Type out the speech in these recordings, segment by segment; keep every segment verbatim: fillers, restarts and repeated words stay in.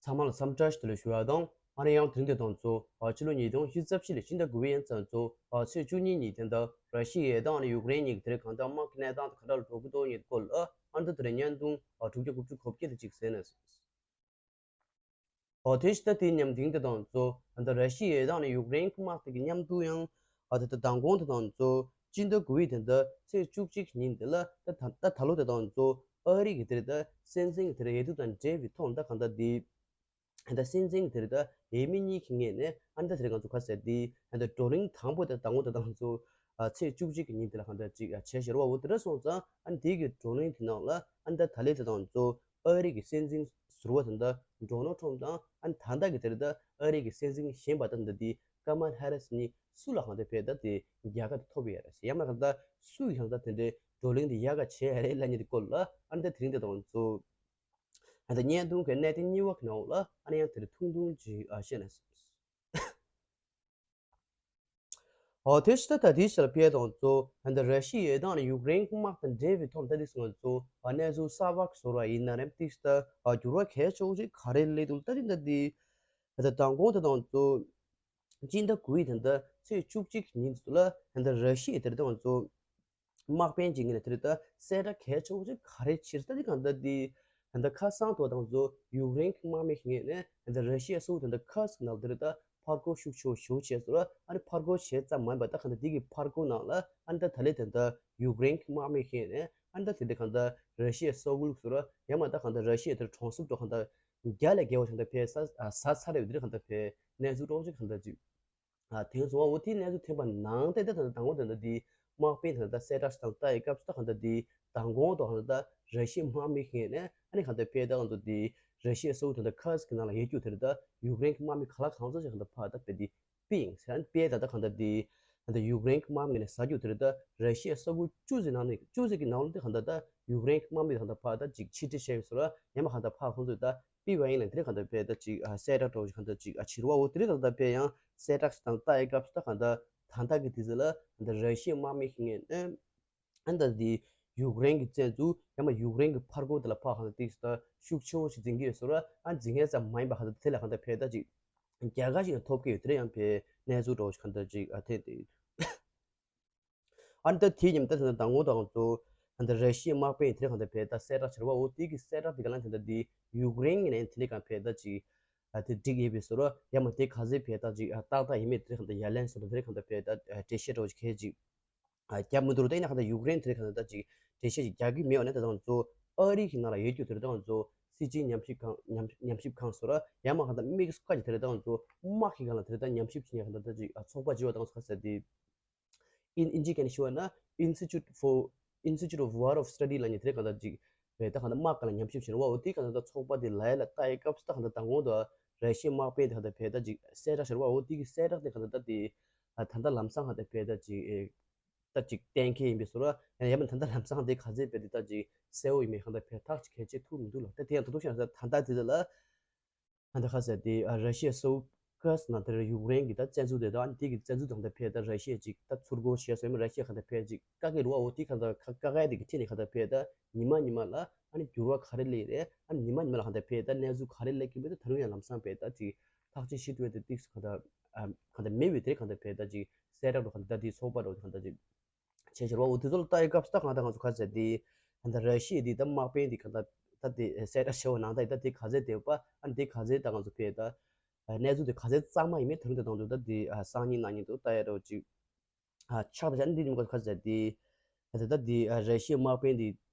ཚང་མ་ལ་འཚམས་འདྲི་ཞུ་དེ་ལ་ཞུ་བ་དང་། ཨ་ནི་ཡང་དེ་རིང་དེ་དང་གཙོ་ཕྱི་ལོ་ཉིས་སྟོང་བཅུ་གཅིག་ལོའི་ཕྱི་ཟླ་དགུ་པའི་ཡན་ཚ་གཙོ་ཚེས་བཅུ་གཉིས་ཉིན་དེ་འདྲ་ར་ཤི་ཡའི་དང་ཡུཀ་རེན་གཉིས་ཀྱི་དེ་རིང་གང་ལྟར་དམག་གི་གནས་སྟངས་དེ་ག་འདྲ་འགྲོ་གི་འདུག་ཉིད་སྐོར་ལ་ཨ་ནི་དེ་རིང་བརྙན་ཐུང་དྲུག་བརྒྱ་དགུ་བཅུ་གོ་བརྒྱད་དེ་གཅིག་གསན་ན། ཨོ་དེ་ཕྱི་ཟླ་དེའི་མཉམ་དེང་དེ་དང་གཙོ་ད་ར་ཤི་ཡའི་དང་ནི་ཡུཀ་རེན་གྱི་དམག་དེ་གི་མཉམ་དུ་ཡང་ཨ་ད་ད་མདང་དགོང་དེ་དང་གཙོ་སྤྱི་ཟླ་དགུ་པའི་དེ་འདྲ་ཚེས་བཅུ་གཅིག་ཉིན་དེ་ལ་ད་ད་ད་ད་ལོ་དེ་དང་གཙོ་ཨ་རི་གི་དེ་རེད་ད་སྲིད་འཛིན་གྱི་དེ་རེད་ཡེ་དུ་དང་འབྲེལ་བའི་ཐོག་ད་གང་ལྟར་དེ་ད་སྲིད་འཛིན་གྱི་དེ་རེད་ད་ཡེ་མི་གཉིས་ཀྱི་ངོས་ནས་ཨ་ད་དེ་རེད་ང་ཚོ་ག་ཟེར་དེ་ད་བགྲོ་གླེང་དང་པོ་དེ་དང་པོ་དེ་དང་གཙོ་ཚེས་བཅུ་གཅིག་གི་ཉིན་དེ་ལ་གང་ལྟར་ཅིག་བྱས་ཤེར་བ་འོ་དེ་འདྲ་སོང་ཙང་ཨ་དེ་གི་བགྲོ་གླེང་དེ་ནང་ལ་ཨ་ད་ད་ལོ་དེ་དང་གཙོ་ཨ་རི་གི་སྲིད་འཛིན་ཟུར་པ་དེ་འདྲ་ཌོ་ནལ་ཁྲོམ་དང་ཨ་ནི་ད་ལྟ་གི་དེ་རེད་ད་ཨ་རི་གི་སྲིད་འཛིན་གཞོན་པ་དེ་འདྲ་དེ་ཀ་མལ་ཧེ་རིས་གཉིས་སུ་ལ་གང་ལྟར་ཕེབས་ད་དེ་རྒྱལ་ཁ་དེ་ཐོབ་ཡོད་རེད་ཟེར་ཡང་མ་གང་ལྟར་སུ་ཡིས་གང་ལྟར་དེ་འདྲའི་བགྲོ་གླེང་དེ་ཡག་ག་བྱས་ཡ་རེད་ལབ་མཁན་དེ་སྐོར་ལ་ཨ་ནི་ད་དེ་རིང་དེ་དང་གཙོ་ཨ་ད་བརྙན་ཐུང་གི་གནད་དོན་གཉིས་པ་གི་ནང་ལ་ཨ་ནི་ཡང་དེ་རིང་ཐུང་ཐུང་ཅིག་ཨ་བཤད་ན། ཨོ་དེ་ཕྱི་ད་ལྟ་དེའི་ཕྱིར་ཕེབས་དང་གཙོ་ད་ར་ཤི་ཡའི་དང་ནི་ཡུཀ་རེན་དམག་དང་འབྲེལ་བའི་ཐོག་ད་དེ་སོང་གཙོ་གནས་ཚུལ་གསར་པ་བཟོ་བ་ཡིན་ན་རེད་དེ་ཕྱི་ད་འགྱུར་བ་གལ་ཆེ་བོ་ཞིག་ག་རེ་སླེབས་འདུག་ད་དེ་ད་དེ་ད་ལྟ་མདང་དགོང་དེ་དང་གཙོ་སྤྱི་ཟླ་དགུ་པའི་དེ་འདྲ་ཚེས་བཅུ་གཅིག་ཉིན་ཚོ་ལ་ད་ལྟ་ར་ཤི་ཡའི་དེ་དང་གཙོ་དམག་དཔོན་གྱི་ངོས་ནས་དེ་རེད་ད་གསལ་བསྒྲགས་གལ་ཆེ་བོ་ཅིག་ག་རེ་བྱས་ད་དེ་གང་ལྟར་དེ་ད་ལྟ་ཁ་སང་དོ་དང་གཙོ་ཡུཀ་རེན་གྱི་དམག་མི་ཞིག་ངོས་ནས་ད་ལྟ་ར་ཤི་ཡ་སུ་དེ་འདྲ་ཁ་སི་ནང་དེ་རེད་ད་ཕར་རྒོལ་ཤུགས་ཆེ་བོ་ཞིག་བྱས་སོང་ར་ཨ་ནི་ཕར་རྒོལ་བྱས་ཙམ་མ་ཡིན་པ་ད་གང་ལྟར་དེ་གི་ཕར་རྒོལ་ནང་ལ་ཨ་ནི་ད་ད་ལོ་དེ་འདྲ་ཡུཀ་རེན་གྱི་དམག་མི་ཞིག་ངོས་ནས་ཨ་ནི་ད་དེ་འདྲ་གང་ལྟར་ར་ཤི་ཡ་ས་ཁུལ་སོང་ར་ཡང་མ་ད་གང་ལྟར་ར་ཤི་ཡ་དེར་གྲོང་གསེབ་དུ་གང་ལྟར་བརྒྱ་ལས་བརྒལ་བ་གང་ལྟར་ཕེབས་ས་ས་ས་རེད་དེ་གང་ལྟར་ཕེབས་གནས་ཚུལ་རོགས་ཅིག་གང་ལྟར་ཅིག་ཨ་དེང་སང་འོ་དེའི་གནས་ཚུལ་ཐོན་པ་ནང་བསྟན་ད་ད་དང་པོ་དེ་འདྲ་དེ་དམག་དཔོན་དེ་འདྲ་གསལ་བསྒྲགས་དང་ལྟ་ཡི་སྐབས་སུ་ད་གང་ལྟར་དེ་མདང་དགོང་དང་གང་ལྟར་ར་ཤི་ཡའི་དམག་མི་ཞིག་ནས་ཨ་ནི་གང་ལྟར་ཕེབས་ད་གང་ལྟར་དེ་ར་ཤི་ཡའི་ས་ཁུལ་དེ་འདྲ་ཁ་སི་གི་ནང་ལ་ཡོད་རྒྱུ་དེ་རེད་ད་ཡུཀ་རེན་གྱི་དམག་མི་ག་ལ་གང་འཚམ་ཞིག་གང་ལྟར་ཕར་ད་དཔེ་དེ་པིང་ཟེར་ཨ་ནི་དཔེ་ད་ད་གང་ལྟར་དེ་གང་ལྟར་ཡུཀ་རེན་གྱི་དམག་མི་ནས་ཟ་རྒྱུ་དེ་རེད་ད་ར་ཤི་ཡའི་ས་ཁུལ་བཅུ་ཙམ་ནང་ནས་བཅུ་ཙམ་གི་ནང་ལ་དེ་གང་ལྟར་ད་ཡུཀ་རེན་གྱི་དམག་མི་གང་ལྟར་ཕར་ད་ཅིག་ཕྱིར་འཐེན་བྱས་ཡོད་ཟེར་ར་ཡང་མ་གང་ལྟར་ཕར་ཁོང་ཚོས་ད། པི་ཝའི་ལན་དེ་རིང་གང་ལྟར་ཕེབས་ད་ཅིག་ཨ་གསལ་བསྒྲགས་འདྲ་བོ་ཞིག་གང་ལྟར་ཅིག་ཨ་བྱེད་རོགས་འོ་དེ་རིང་གང་ལྟར་ཕེབས་ཡང་གསལ་བསྒྲགས་ཤིག་དང་ལྟ་ཡི་སྐབས་སུ་ད་གང་ལྟར་ད་ལྟ་གི་དུས་ཚོད་ལ་གང་ལྟར་ར་ཤི་ཡའི་དམག་མི་ཞིག་ངོས་ནས་ཨ་ད་དེ་ཡུཀ་རེན་གྱི་བཙན་འཛུལ་ཡང་མ་ཡུཀ་རེན་གྱི་ཕར་རྒོལ་དེ་ལ་ཕར་གང་ལྟར་ཏིག་ཙམ་ཤུགས་ཆེ་བོ་ཞིག་འཛིན་གྱི་ཡོད་ཟེར་བ་ཨ་འཛིན་མཁན་ཙམ་མ་ཡིན་པ་གང་ལྟར་དེ་ལ་གང་ལྟར་ཕེབས་ད་ཅིག་རྒྱལ་ཁ་ཞིག་ཐོབ་ཀྱི་ཡོད་དེ་རིང་ཡང་ཕེབས་གནས་ཚུལ་འདྲ་བོ་ཞིག་གང་ལྟར་ཅིག་ཨ་ཐེབས་ཏེ་ཡོད། ཨ་ནི་ད་དེའི་མཉམ་ད་ད་ལྟ་མདང་དགོང་དང་གཙོ་ཨ་ནི་ད་ར་ཤི་ཡའི་དམག་དཔོན་དེ་གང་ལྟར་ཕེབས་ད་གསལ་བསྒྲགས་བྱས་རེད་བ། འོ་དེ་གི་གསལ་བསྒྲགས་དེ་ག་ལ་ད་ལྟ་དེ་ཡུཀ་རེན་ངོས་ནས་དེ་འདྲ་གང་ཕེབས་ད་ཅིག་ཨ་དེ་འགྲིག་ཡོད་པའི་བཟོ་འདྲ་ཡང་མ་དེ་ག་ཚོད་ཕེབས་ད་ཅིག་ཨ་ཏག་ཏག་ཡིན་མེད་དེ་གང་ལྟར་ཡ་ལན་བཟོ་འདྲ་དེ་གང་ལྟར་ཕེབས་ད་འགྲེལ་བཤད་འདྲ་བོ་ཞིག་གལ་ཅིག་ཨ་བརྒྱབ་མི་འདུག་ད་ཡིན་ན་གང་ལྟར་ཡུཀ་རེན་དེ་གང་ལྟར་ད་ཅིག་འགྲེལ་བཤད་ཅིག་རྒྱག་གི་མེད་པ་ནི་ད་ལྟ་གཙོ་ཨ་རི་གི་ནང་ལ་ཡོད་རྒྱུ་དེ་ད་ལྟ་གཙོ་སྲིད་སྤྱིའི་ཉམས་ཞིབ་ཁང་ཉམས་ཉམས་ཞིབ་ཁང་བཟོ་འདྲ་ཡང་མ་གང་ལྟར་དམིགས་སུ་བཀར་གྱི་དེ་ད་ལྟ་གཙོ་དམག་གི་སྒང་ལ་དེ་ད་ལྟ་ཉམས་ཞིབ་བྱེད་མཁན་གང་ལྟར་ད་ཅིག་ཨ་ཚོགས་པ་ཅིག་ཡོད་ད་གཙོ་ག་ཟེར་དེ། ཨིན་ཨིན་ཇི་སྐད་ནས་ཞུ་བ་ན་Institute for Institute of War of Study ལབ་མཁན་དེ་གང་ལྟར་ཅིག་རེད། ད་གང་ལྟར་དམག་སྒང་ལ་ཉམས་ཞིབ་བྱེད་རེད་བ། འོ་དེ་གང་ལྟར་ད་ཚོགས་པ་དེ་ལ་ཡ་ལ་ལྟ་ཡི་སྐབས་སུ་ད་གང་ལྟར་མདང་དགོང་དུ་ར་ཤི་ཡའི་དམག་དཔོན་དེ་གང་ལྟར་ཕེབས་ད་ཅིག་གསལ་བསྒྲགས་བྱེད་རེད་བ། འོ་དེ་གི་གསལ་བསྒྲགས་དེ་གང་ལྟར་ད་དེ་ད་ད་ལྟ་ལམ་སང་གང་ལྟར་ཕེབས་ད་ཅིག་ཨེ་ད་ཅིག་གཏན་འཁེལ་ཡིན་པའི་བཟོ་འདྲ་ཡང་ཡང་མིན་ད་ལྟ་ལམ་སང་དེ་ག་ཚོད་ཕེབས་དེ་ད་ཅིག་གསལ་བོ་ཡིན་མིན་གང་ལྟར་ཕེབས་ཐག་ཅིག་གལ་ཆེ་ཐུག་མི་འདུག་ལ། ད་དེ་ཡང་ད་དུང་བཤད་ན་ད་ད་ལྟ་དེ་ལ། ཨ་ད་ག་ཟེར་དེ་ཨ་ར་ཤི་ཡ་སོ་ཁ་སི་ནང་དེར་ཡུཀ་རེན་གྱི་ད་བཙན་འཛུལ་དེ་དང་དེ་གི་བཙན་འཛུལ་དང་ད་ཕེབས་ད་ར་ཤི་ཡ་ཅིག་ད་ཚུར་རྒོལ་བྱས་སོང་ཡང་ར་ཤི་ཡ་གང་ད་ཕེབས་ཅིག་བཀག་གི་རུ་བ་འོ་དེ་གང་ད་ཁ་བཀག་ཡ་དེ་གི་ཁྲིད་ནས་གང་ད་ཕེབས་ད་ཉི་མ་ཉི་མ་ལ་ཨ་ནི་འགྱུར་བ་ག་རེ་སླེབས་རེད། ཨ་ནི་ཉི་མ་ཉི་མ་ལ་གང་ད་ཕེབས་ད་གནས་ཚུལ་ག་རེ་སླེབས་ཀྱི་མེད་ད་ད་རུང་ཡང་ལམ་སང་ཕེབས་ད་ཅིག་ཐག་གཅོད་ཞིག་ཐུབ་ཡ་དེ་ཏིག་སུ་གང་ད་ཨ་གང་ད་མེད་པའི་དེ་གང་ད་ཕེབས་ད་ཅིག་གསལ་བསྒྲགས་རུ་གང་ད་ད་དེ་ཚོགས་པ་རུ་གང་ད་ཅིག་བྱས་ཤར་བ་འོ་དེ་ཚོ་ལ་ལྟ་ཡི་སྐབས་སུ་ད་གང་ལྟར་ང་ཚོ་ག་ཚད་དེ་ད་ལྟ་ར་ཤི་ཡ་དེ་ད་དམག་དཔོན་དེ་གང་ལྟར་ད་དེ་གསལ་བསྒྲགས་བྱས་པ་ནང་ལྟར་ད་དེ་ག་ཚད་དེ་བ་ཨ་ནི་དེ་ག་ཚད་ད་ང་ཚོ་ཕེ་ད་གནས་ཚུལ་དེ་ག་ཚད་གཙང་མ་ཡིན་མིན་དེ་རིང་དེ་དང་དུ་ད་དེ་སང་ཉིན་གནངས་ཉིན་དུ་ལྟ་ཡ་འདྲ་བོ་ཅིག་ཆགས་ད་ཆ་ནི་འདི་ནི་ང་ཚོ་ག་ཚད་དེ་ད་ད་དེ་ར་ཤི་ཡའི་དམག་དཔོན་དེ་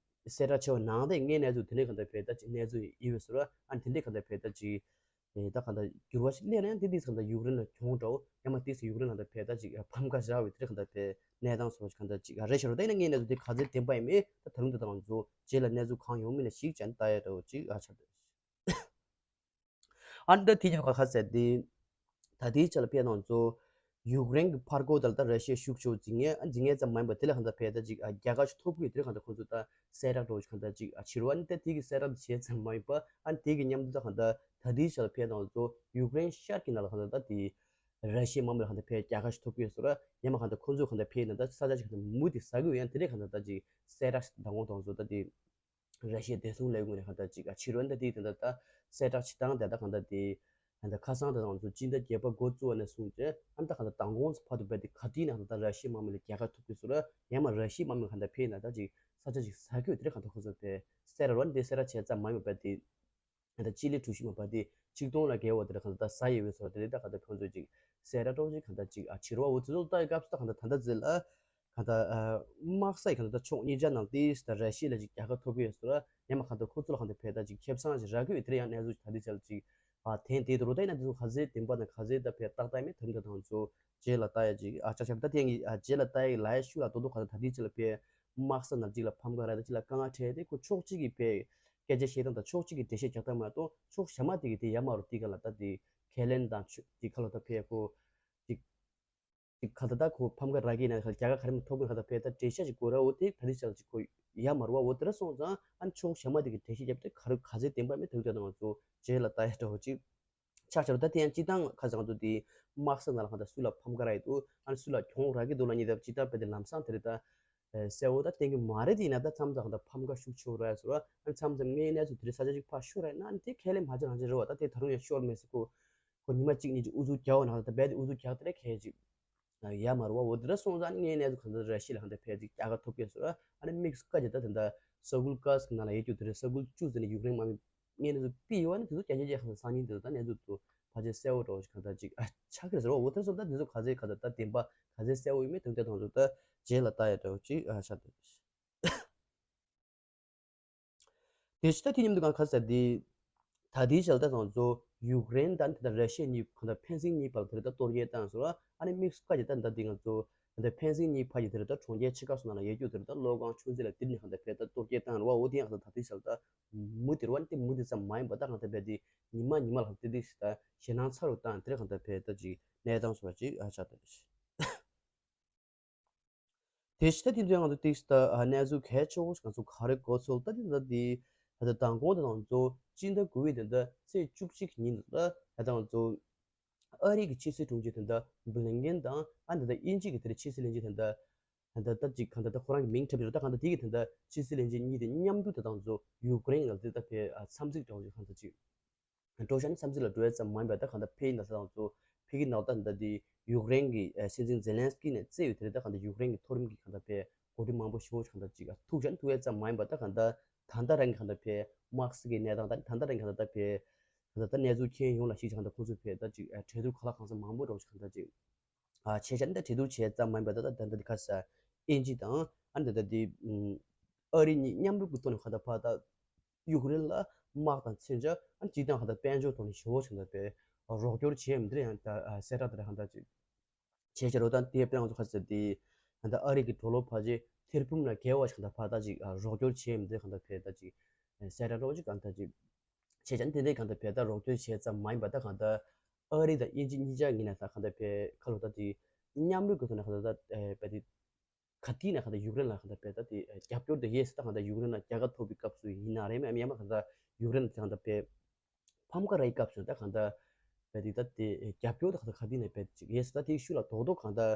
གསལ་བསྒྲགས་བྱས་པ་ནང་ལྟར་ངའི་གནས་ཚུལ་དེ་འདྲས་གང་ལྟར་ཕེ་ད་ཅིག་གནས་ཚུལ་ཡིན་པའི་ཟེར་བ་ཨ་ནི་དེ་འདྲས་གང་ལྟར་ཕེ་ད་ཅིག་ཨེ་ད་གང་ལྟར་འགྱུར་བ་ཞིག་སླེབས་ན་ཡང་དེ་དུས་གང་ལྟར་ཡུཀ་རེན་ལ་གྱོང་འདྲ་བོ་ཡང་མ་དེ་སུ་ཡུཀ་རེན་ལ་ད་ཕེ་ད་ཅིག་ཕམ་ཁ་བཞག་པའི་དེ་གང་ལྟར་ཕེ་གནས་སྟངས་སོགས་གང་ལྟར་ཅིག་རེད་ཤག་རོ། ད་ཡིན་ན་ངས་གནས་ཚུལ་དེ་ག་ཚོད་བདེན་པ་ཡིན་མིན་ད་ད་རུང་ད་ང་ཚོ་རྗེས་ལ་གནས་ཚུལ་གང་ཡོང་མིན་ལ་ཞིག་ཅན་ལྟ་ཡ་འདྲ་བོ་ཅིག་ཨ་ཆགས་འདུག་ཨ་ནི་ད་དེ་ཉིན་ཁ་ཁ་ཟེར་དེ་ད་དེའི་ཆ་ལ་ཕེ་ནང་ཚོ་ཡུཀ་རེན་གྱི་ཕར་རྒོལ་དེ་ལ་ད་ར་ཤི་ཡ་ཤུགས་ཆེ་བོ་འཛིང་ངེས་ཨ་འཛིང་ངེས་ཙམ་མ་ཡིན་པ་དེ་ལ་གང་ལྟར་ཕེ་ད་ཅིག་ཨ་རྒྱལ་ཁ་ཞིག་ཐོབ་གི་ཡོད་དེ་ལ་གང་ལྟར་ཁོང་ཚོ་ད་གསལ་བསྒྲགས་འདྲ་བོ་ཞིག་གང་ལྟར་ཅིག་ཨ་ཕྱིར་བ་ནི་ད་དེ་གི་གསལ་བསྒྲགས་དེ་བྱས་ཙམ་མ་ཡིན་པ་ཨ་ནི་དེ་གི་མཉམ་དུ་ད་གང་ལྟར་ད་དེའི་ཆ་ལ་ཕེ་ནང་ཚོ་ཡུཀ་རེན་ཤར་གྱི་ནང་ལ་གང་ལྟར་ད་དེ་ར་ཤི་ཡའི་དམག་མི་ལ་གང་ལྟར་ཕེ་རྒྱལ་ཁ་ཞིག་ཐོབ་གི་ཡོད་ཟེར་བ་ཡང་མ་གང་ལྟར་ཁོང་ཚོས་གང་ལྟར་ཕེ་ནང་ད་ས་ཆ་ཞིག་གང་ལྟར་མུ་མཐུད་ཟ་གི་ཡོད་ཡང་དེ་ལས་གང་ལྟར་ད་ཅིག་གསལ་བསྒྲགས་ཞིག་ད་ངོ་དང་ཚོ་ད་དེ། ར་ཤི་ཡའི་བདེ་སྲུང་ལས་ཁུངས་ནས་གང་ལྟར་ཅིག་ཨ་ཕྱི་རོལ་ད་དེ་དེ་འདྲ་ད་གསལ་བསྒྲགས་བྱེད་སྟངས་དེ་ད་གང་ལྟར་དེ་ད་ལྟ་ཁ་སང་དེ་དང་ཚོ་སྤྱི་ཟླ་བརྒྱད་པ་འགོ་བཙུགས་པ་ནས་བཟུང་སྟེ་ཨ་ནི་ད་གང་ལྟར་མདང་དགོང་བར་དུ་བས་དེ་ག་དུས་ནས་གང་ལྟར་ར་ཤི་ཡའི་དམག་མི་ལ་རྒྱལ་ཁ་ཐོབ་ཀྱི་སོ་ར་ཡང་མ་ར་ཤི་ཡའི་དམག་མི་གང་ལྟར་ཕེབས་ན་ད་ཅིག་ས་ཆ་ཅིག་ཟ་གི་ཡོད་དེ་རེད། གང་ལྟར་ཁོ་ཚོ་དེ་གསལ་ར་རོ་འདི་གསལ་ར་བྱས་ཙམ་མ་ཡིན་པ་བས་དེ་ད་ལྟ་སྤྱི་ལེ་གྲུ་བཞི་མ་པ་དེ་ཆིག་སྟོང་ལ་བརྒལ་བ་དེ་རེད། གང་ལྟར་ཟ་ཡི་ཡོད་སོ་ར་དེ་རེད། ད་གང་ལྟར་ཁོ་ཚོ་ཅིག་གསལ་ར་རོ་ཅིག་གང་ལྟར་ཅིག་ཨ་ཕྱི་རོལ་བ་འོ་དེ་ཚོ་ལྟ་ཡི་སྐབས་སུ་ད་གང་ལྟར་ད་ལྟ་ཟེར་ལ། གང་ལྟར་ཨ་དམག་ས་ཡི་གང་ལྟར་ཕྱོགས་གཉིས་ཆ་ནང་ཏིས་དང་ར་ཤི་ཡ་ལ་ཅིག་རྒྱལ་ཁ་ཐོབ་ཀྱི་ཡོད་ཟེར་ལ་ཡང་མ་གང་ལྟར་ཁོ་ཚོ་ལ་གང་ལྟར་ཕེ་ད་ཅིག་ཁེ་བཟང་ཞིག་རག་གི་ཡོད་དེ་རེད། ཡང་གནས་ཚུལ་ད་ལྟའི་ཆ་ལ་ཅིག་ཨ་དེན་དེ་དུ་རུ་ད་ཡིན་ན་དེ་ཚོ་ག་ཚོད་བདེན་པ་དང་ག་ཚོད་ད་ཕེ་ཏག་ཏག་མེད་དམ་དང་དང་ཚོ་རྗེས་ལ་ལྟ་ཡ་ཅིག་ཨ་ཆ་ཆ་ད་དེ་ཡང་ཨ་རྗེས་ལ་ལྟ་ཡ་ལ་ཡ་ཤུ་ལ་དོ་དོ་གང་ལྟར་ད་ལྟའི་ཆ་ལ་ཕེ་དམག་ས་ནང་ཅིག་ལ་ཕམ་ག་ར་ད་ཅིག་ལ་དཀའ་ངལ་འཕྲད་དེ་ཁོ་ཕྱོགས་གཅིག་གི་ཕེ་སྐད་ཆ་བཤད་སྟངས་དང་ཕྱོགས་གཅིག་གི་འགྲེལ་བཤད་རྒྱག་སྟངས་མ་གཏོགས་ཕྱོགས་གཞན་མ་དེ་གི་དེ་ཡ་མ་རུ་ཏི་ག་ལ་ད་དེ་ཁས་ལེན་དང་ཆུ་དེ་ཁ་ལོ་ད་ཕེ་ཁོ་ཅིག་ཅིག་ག་ད་ད་ཁོ་ཕམ་ཁ་རག་གི་ན་ཁ་རྒྱ་གར་ག་རེ་མ་ཐོབ་གི་ཁ་ད་ཕེ་ད་འགྲེལ་བཤད་ཅིག་དགོས་ར་འོ་དེ་ད་རི་ཤ་ཅིག་ཁོ་ཡ་མ་རུ་བ་འོ་དེ་ར་སོང་ཙང་ཨ་ནི་ཕྱོགས་གཞན་མ་དེ་གི་འགྲེལ་བཤད་རྒྱབ་སྟེ་ག་རུ་ག་ཚད་བདེན་པ་མེད་དོན་དག་དང་ང་ཚོ་རྗེས་ལ་ལྟ་ཡ་འདྲ་བོ་ཅིག་ཆགས་ཆགས་རུ་ད་དེ་ཡང་སྤྱི་བཏང་ཁ་སང་དུ་དེ་དམག་ས་ནང་ལ་ཁ་ད་སུ་ལ་ཕམ་ཁ་རག་གི་འདུག་ཨ་ནི་སུ་ལ་གྱོང་རག་གི་འདུག་ལ་ཉིད་ད་སྤྱི་བཏང་བས་དེ་ལམ་སང་དེ་རེད་ད། གསལ་བོ་ད་བསྟན་གི་མ་རེད་དེ་ཡིན་ན་ད་མཚམས་མཚམས་ད་ཕམ་ཁ་ཤུགས་ཆེ་བོ་རག་ཡ་ཟེར་བ་ཨ་མཚམས་མཚམས་ངའི་གནས་ཚུལ་དེ་རིང་ས་ཆ་ཅིག་ཕར་ཤོར་ར་ཡིན་ན་ཨ་ནི་དེ་ཁས་ལེན་མ་བྱེད་རང་བྱེད་རེད་བ། ད་དེ་ད་རུང་ཡང་ཤོར་མེད་ཟེར་ཁོ་ཁོ་ཉི་མ་གཅིག་གཉིས་ཅིག་ཨུ་ཚུགས་རྒྱག་བ་ན་ད་རྦད་དེ་ཨུ་ཚུགས་རྒྱག་དེ་རེད་ཁས་ཅིག་ཡ་མ་རུ་བ་འོ་དེ་ར་སོང་ཙང་ངའི་གནས་ཚུལ་གང་ལྟར་ར་ཤི་ལ་གང་ལྟར་ཕལ་ཅིག་རྒྱ་གར་ཐོབ་གས་ཟེར་བ་ཨ་ནི་དམིགས་སུ་བཀའ་རྒྱ་ད་དེ་འདྲ་ས་གུལ་ཀ་སི་གི་ནང་ལ་ཡོད་རྒྱུ་དེ་རེད། ས་གུལ་བཅུ་ཟེར་ནས་ཡུཀ་རེན་དམག་མི་ངས་ནི་ཚོ་པི་ཡོད་ནི་དེ་ཚོ་རྒྱ་ཆེ་ཆེ་གང་སང་ཉིན་དེ་ཚོ་ད་གནས་ཚུལ་དུ་ཕལ་ཆེར་གསལ་བོ་འགྲོ་ཞིག་གང་ལྟར་ཅིག་ཨ་ཆགས་ཀྱི་རེད་ཟེར་བ། འོ་དེ་ཚོ་ད་དེ་ཚོ་ག་ཚོད་ག་ཚོད་ད་བདེན་པ་ག་ཚོད་གསལ་བོ་ཡོད་མེད་དོན་དེ་དང་ཚོ་ད་རྗེས་ལ་ལྟ་ཡ་འདྲ་བོ་ཅིག་ཨ་ཆགས་འདུག་དེ་ཕྱི་ད་དེ་མཉམ་དུ་གང་ག་ཚོད་དེ་ད་དེའི་ཞལ་ལྟ་དང་ཚོ་ཡུཀ་རེན་ད་དེ་ད་ར་ཤི་ཡ་གཉིས་གང་ལྟར་ཕན་ཚུན་གཉིས་བར་དེ་རེད་ད་གཏོར་རྒྱག་བཏང་ཟེར་བ། ཨ་ནི་དམིགས་སུ་བཀར་གྱི་ད་ད་དེ་ང་ཚོ་ད་ཕན་ཚུན་གཉིས་བར་གྱི་དེ་རེད་ད་གྲོང་ཁྱེར་ཆེ་ཁག་སོགས་ནང་ལ་ཡོད་རྒྱུ་དེ་རེད་ད་གློག་ཁང་ཆུ་མཛོད་ལ་དེ་ནས་གང་ལྟར་ཕེ་ད་གཏོར་རྒྱག་བཏང་རེད་བ། འོ་དེ་ཡང་ད་ད་དེའི་ཞལ་ལྟ་མུ་དེ་རུ་བ་ནི་དེ་མུ་དེ་ཙམ་མ་ཡིན་པ་ད་གང་ལྟར་བས་དེ་ཉི་མ་ཉི་མ་ལ་དེ་དེ་ཞིག་ད་ཞེད་སྣང་ཚ་རུ་བཏང་དེ་རེད། གང་ལྟར་བས་ད་ཅིག་གནས་སྟངས་སོགས་ཅིག་ཨ་ཆགས་ད་རེད། དེ་ཕྱི་ད་དེ་ཚོའི་ང་ཚོ་ཏིག་ད་གནས་ཚུལ་གལ་ཆེ་བོ་ཞིག་ང་ཚོ་ག་རེ་གོ་ཚོད་ད་དེ་ད་དེ་ད་ད་མདང་དགོང་དེ་ང་ཚོ་སྤྱི་ཟླ་དགུ་པའི་དེ་ད་ཚེས་བཅུ་གཅིག་ཉིན་ད་ད་ང་ཚོ་ཨ་རི་གི་ཕྱི་སྲིད་དྲུང་ཆེ་དེ་ད་བྷི་ལིན་ཀེན་དང་ཨ་དེ་ད་དབྱིན་ཇི་གི་དེ་རེད་ཕྱི་སྲིད་བློན་ཆེན་དེ་ད། ད་ལྟ་ཅིག་གང་ལྟར་ད་ཁོ་རང་གི་མིང་འཁྲབ་ཡོད་རེད། ད་གང་ལྟར་དེ་གི་དེ་འདྲ་ཕྱི་སྲིད་བློན་ཆེན་གཉིས་དེ་མཉམ་དུ་ད་དང་ཚོ་ཡུཀ་རེན་ལ་དེ་ད་ཕེ་འཚམས་གཟིགས་འདྲ་བོ་ཅིག་གང་ལྟར་ཅིག་འགྲོ་བཞག་ནི་འཚམས་གཟིགས་ལ་འགྲོ་ཡ་ཙམ་མ་ཡིན་པ་ད་གང་ལྟར་ཕེ་ཡིན་ད་ད་དང་ཚོ་ཕེ་གི་ནག་ད་འདི་ད་དེ་ཡུཀ་རེན་གི་སྲིད་འཛིན་ཛེ་ལན་སི་ཀི་ནས་བཙལ་ཡོད་དེ་རེད། ད་གང་ལྟར་ཡུཀ་རེན་གི་མཐོ་རིམ་གི་གང་ལྟར་ཕེ་འགོ་ཁྲིད་མང་པོ་ཞེ་པོ་ཅིག་གང་ལྟར་ཅིག་ཐུག་བཞག་ནི་ཐུག་ཡ་ཙམ་མ་ཡིན་པ་ད་གང་ལྟར་ད་ལྟ་རང་གི་གང་ལྟར་ཕེ་དམག་སྲིད་ཀྱི་གནས་སྟངས་ད་ད་ལྟ་རང་གི་གང་ལྟར་ད་ཕེ་ད་ལྟ་གནས་ཚུལ་མཁྱེན་ཡོང་ལ་ཞིག་ཅིག་གང་ལྟར་ཁོང་ཚོས་ཕེ་ད་ཅིག་གྲོས་བསྡུར་ག་ལ་གང་ས་མང་པོ་འདྲ་བོ་ཅིག་གང་ལྟར་ཅིག་ཨ་ཆེ་ཆ་འདི་གྲོས་བསྡུར་བྱས་ཙམ་མ་ཡིན་པ་ད་ལྟ་ད་ལྟ་འདི་ཁ་ས་དབྱིན་ཇི་དང་ཨ་འདི་ལྟ་འདི་ཨ་རི་གཉིས་མཉམ་རུབ་ཀྱི་ཐོག་ནས་ཁ་ད་ཕ་ད་ཡུཀ་རེན་ལ་དམག་དང་མཚོན་ཆ་ཨ་སྤྱི་བཏང་ཁ་ད་དཔལ་འབྱོར་ཐོག་ནས་ཞེ་པོ་ཆེ་འདི་པའི་རོགས་སྐྱོར་བྱས་མི་འདི་ཡང་ད་གསལ་བསྒྲགས་དེ་ཁ་ད་ཅིག་བྱས་བྱས་རོགས་དང་དེ་དཔེར་ང་ཚོ་ཁ་ས་འདི་ད་ལྟ་ཨ་རི་གི་གྲོ་ལོ་ཕ་ཆེ་ཐེར་འབུམ་ལ་བརྒལ་བ་ཞིག་ད་ཕ་ད་ཅིག་རོགས་སྐྱོར་བྱས་མི་འདི་ཁ་ད་ཕེ་ད་ཅིག་གསལ་བསྒྲགས་རོགས་ཅིག་གང་ད་ཅིག་བྱས་ཀྱང་དེ་འདྲའི་གང་ལྟར་བས་ད་རོགས་སྐྱོར་བྱས་ཙམ་མ་ཡིན་པ་ད་གང་ལྟར་ཨ་རི་དང་དབྱིན་ཇི་གཉིས་ཆ་ངོས་ནས་ད་གང་ལྟར་བས་ཁ་ལོ་ད་དེ་མཉམ་རུབ་ཀྱི་ཐོག་ནས་གང་ལྟར་ད་བས་དེ་ག་དུས་ནས་གང་ལྟར་ཡུཀ་རེན་ལ་གང་ལྟར་བས་ད་དེ་རྒྱབ་སྐྱོར་དེ་ཡས་ད་གང་ལྟར་ཡུཀ་རེན་ལ་རྒྱལ་ཁ་ཐོབ་པའི་སྐབས་སུ་ཡིན་ན་རེད་མ་ཡིན་ན་གང་ལྟར་ཡུཀ་རེན་ལ་གང་ལྟར་བས་ཕམ་ཁ་རའི་སྐབས་སུ་ད་གང་ལྟར་བས་དེ་ད་དེ་རྒྱབ་སྐྱོར་ད་གང་ལྟར་ག་དུས་ནས་བས་ཅིག་ཡས་ད་དེ་ཤུལ་ལ་རྡོག་རྡོག་གང་ལྟར་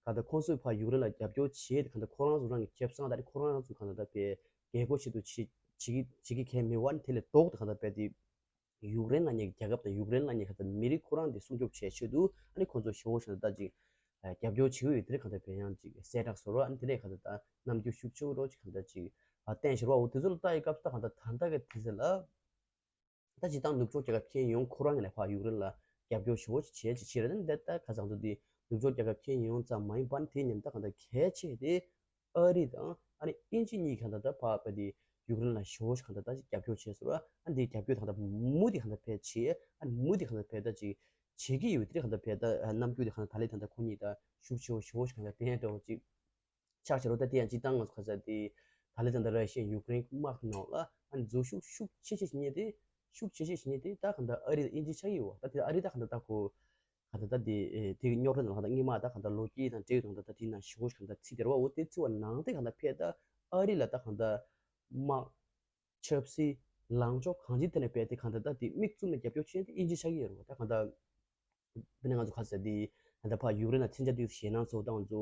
གང་ལྟར་ཁོང་ཚོས་ཕར་ཡུཀ་རེན་ལ་རྒྱབ་སྐྱོར་བྱས་ཏེ་གང་ལྟར་ཁོ་རང་ཚོ་རང་གི་ཁེ་བཟང་ད་རེད་ཁོ་རང་ཚོ་གང་ལྟར་ད་བས་རྒྱལ་སྒོ་ཆེད་དུ་བྱེད་བྱེད་ཀྱི་བྱེད་ཀྱི་གལ་མི་བ་ནི་དེ་ལས་ལྡོག་ཏུ་གང་ལྟར་བས་དེ་ཡུཀ་རེན་ལ་ཉེ་རྒྱལ་ཁབ་དང་ཡུཀ་རེན་ལ་ཉེ་གང་ལྟར་མི་རིགས་ཁོ་རང་དེ་སྲུང་སྐྱོབ་བྱེད་ཆེད་དུ་ཨ་ནི་ཁོ་ཚོ་ཞེ་པོ་ཞིག་ལ་ད་ཅིག་རྒྱབ་སྐྱོར་བྱེད་ཀྱི་ཡོད་དེ་རེད། གང་ལྟར་བས་ཡང་ཅིག་གསལ་བསྒྲགས་བཟོ་རོགས་ཨ་ནི་དེ་ནས་གང་ལྟར་ད་རྣམ་འགྱུར་ཤུགས་ཆེ་རོགས་ཅིག་གང་ལྟར་ཅིག་བསྟན་ཞོར་བ་འོ་དེ་ཚོ་ལ་ལྟ་ཡི་སྐབས་སུ་ད་གང་ལྟར་ད་ལྟ་གི་དུས་ཚོད་ལ། ད་སྤྱིར་བཏང་ནུབ་ཕྱོགས་རྒྱལ་ཁབ་ཁྱོན་ཡོངས་ཁོ་རང་ངོས་ནས་ཕར་ཡུཀ་རེན་ལ་རྒྱབ་སྐྱོར་ཞེ་པོ་ཅིག་བྱེད་ཅིག་བྱེད་རེད། འདི་ལྟ་ཁ་སང་ཚོ་འདི་ནུབ་ཕྱོགས་རྒྱལ་ཁབ་ཁྱོན་ཡོངས་ཙམ་མ་ཡིན་པར་དེ་མཉམ་དུ་གང་ལྟར་གལ་ཆེ་དེ་ཨ་རི་དང་ཨ་ནི་དབྱིན་ཇི་གཉིས་གང་ལྟར་ད་ཕར་བས་དེ་ཡུཀ་རེན་ལ་ཞེ་པོ་ཅིག་གང་ལྟར་ད་ཅིག་རྒྱབ་སྐྱོར་བྱས་སོང་ར། ཨ་འདི་རྒྱབ་སྐྱོར་གང་ལྟར་མུ་མཐུད་གང་ལྟར་བས་བྱེད་ཨ་ནི་མུ་མཐུད་གང་ལྟར་བས་ད་ཅིག་བྱེད་ཀྱི་ཡོད་དེ་གང་ལྟར་བས་ད་རྣམ་འགྱུར་དེ་གང་ལྟར་ད་ལས་ད་ལྟ་ཁོ་གཉིས་ད་ཤུགས་ཆེ་བོ་ཞེ་པོ་ཅིག་གང་ལྟར་བསྟན་འདྲ་བོ་ཅིག་ཆགས་ཆེ་རོ། ད་དེ་ཡང་སྤྱིར་བཏང་ང་ཚོ་ཁ་ས་དེ་ད་ལྟ་ད་ལྟ་ར་ཤི་ཡ་ཡུཀ་རེན་དམག་གི་ནང་ལ་ཨ་ནི་འཛུལ་ཞུགས་ཤུགས་ཆེ་ཆེ་ཞིག་རྙེད་དེ་ཤུགས་ཆེ་ཆེ་ཞིག་རྙེད་དེ་ད་གང་ལྟར་ཨ་རི་དང་དབྱིན་ཇི་ཆགས་ཀྱི་ཡོད་པ། ད་དེ་ཨ་རི་ད་གང་ལྟར་ད་ཁོ་གང་ལྟར་ད་དེ་དེ་གི་རྙོག་དྲ་ནང་ལ་གང་ལྟར་སྔོན་མ་ད་གང་ལྟར་ལོ་རྒྱུས་དང་འབྲེལ་ཡོད་དང་ད་ད་དེ་ནང་ཞེ་པོ་ཞིག་གང་ལྟར་ཚིག་དེ་ར་བ་འོ་དེ་ཚིག་བ་ནང་དེ་གང་ལྟར་ཕེ་ད་ཨ་རི་ལ་ད་གང་ལྟར་དམག་ཆབ་སྲིད་ལངས་ཕྱོགས་གང་ཅིའི་ཐད་ནས་བས་དེ་གང་ལྟར་ད་དེ་མིག་བཙུམ་ནས་རྒྱབ་སྐྱོར་བྱེད་དེ་དབྱིན་ཇི་ཆགས་ཀྱི་ཡོད་རེད་བ། ད་གང་ལྟར། དེ་ནས་ང་ཚོ་ཁ་ས་དེ་ད་ལྟ་ཕར་ཡུཀ་རེན་ལ་མཚོན་ཆ་དེ་ཞེད་སྣང་ཚོ་དང་ང་ཚོ་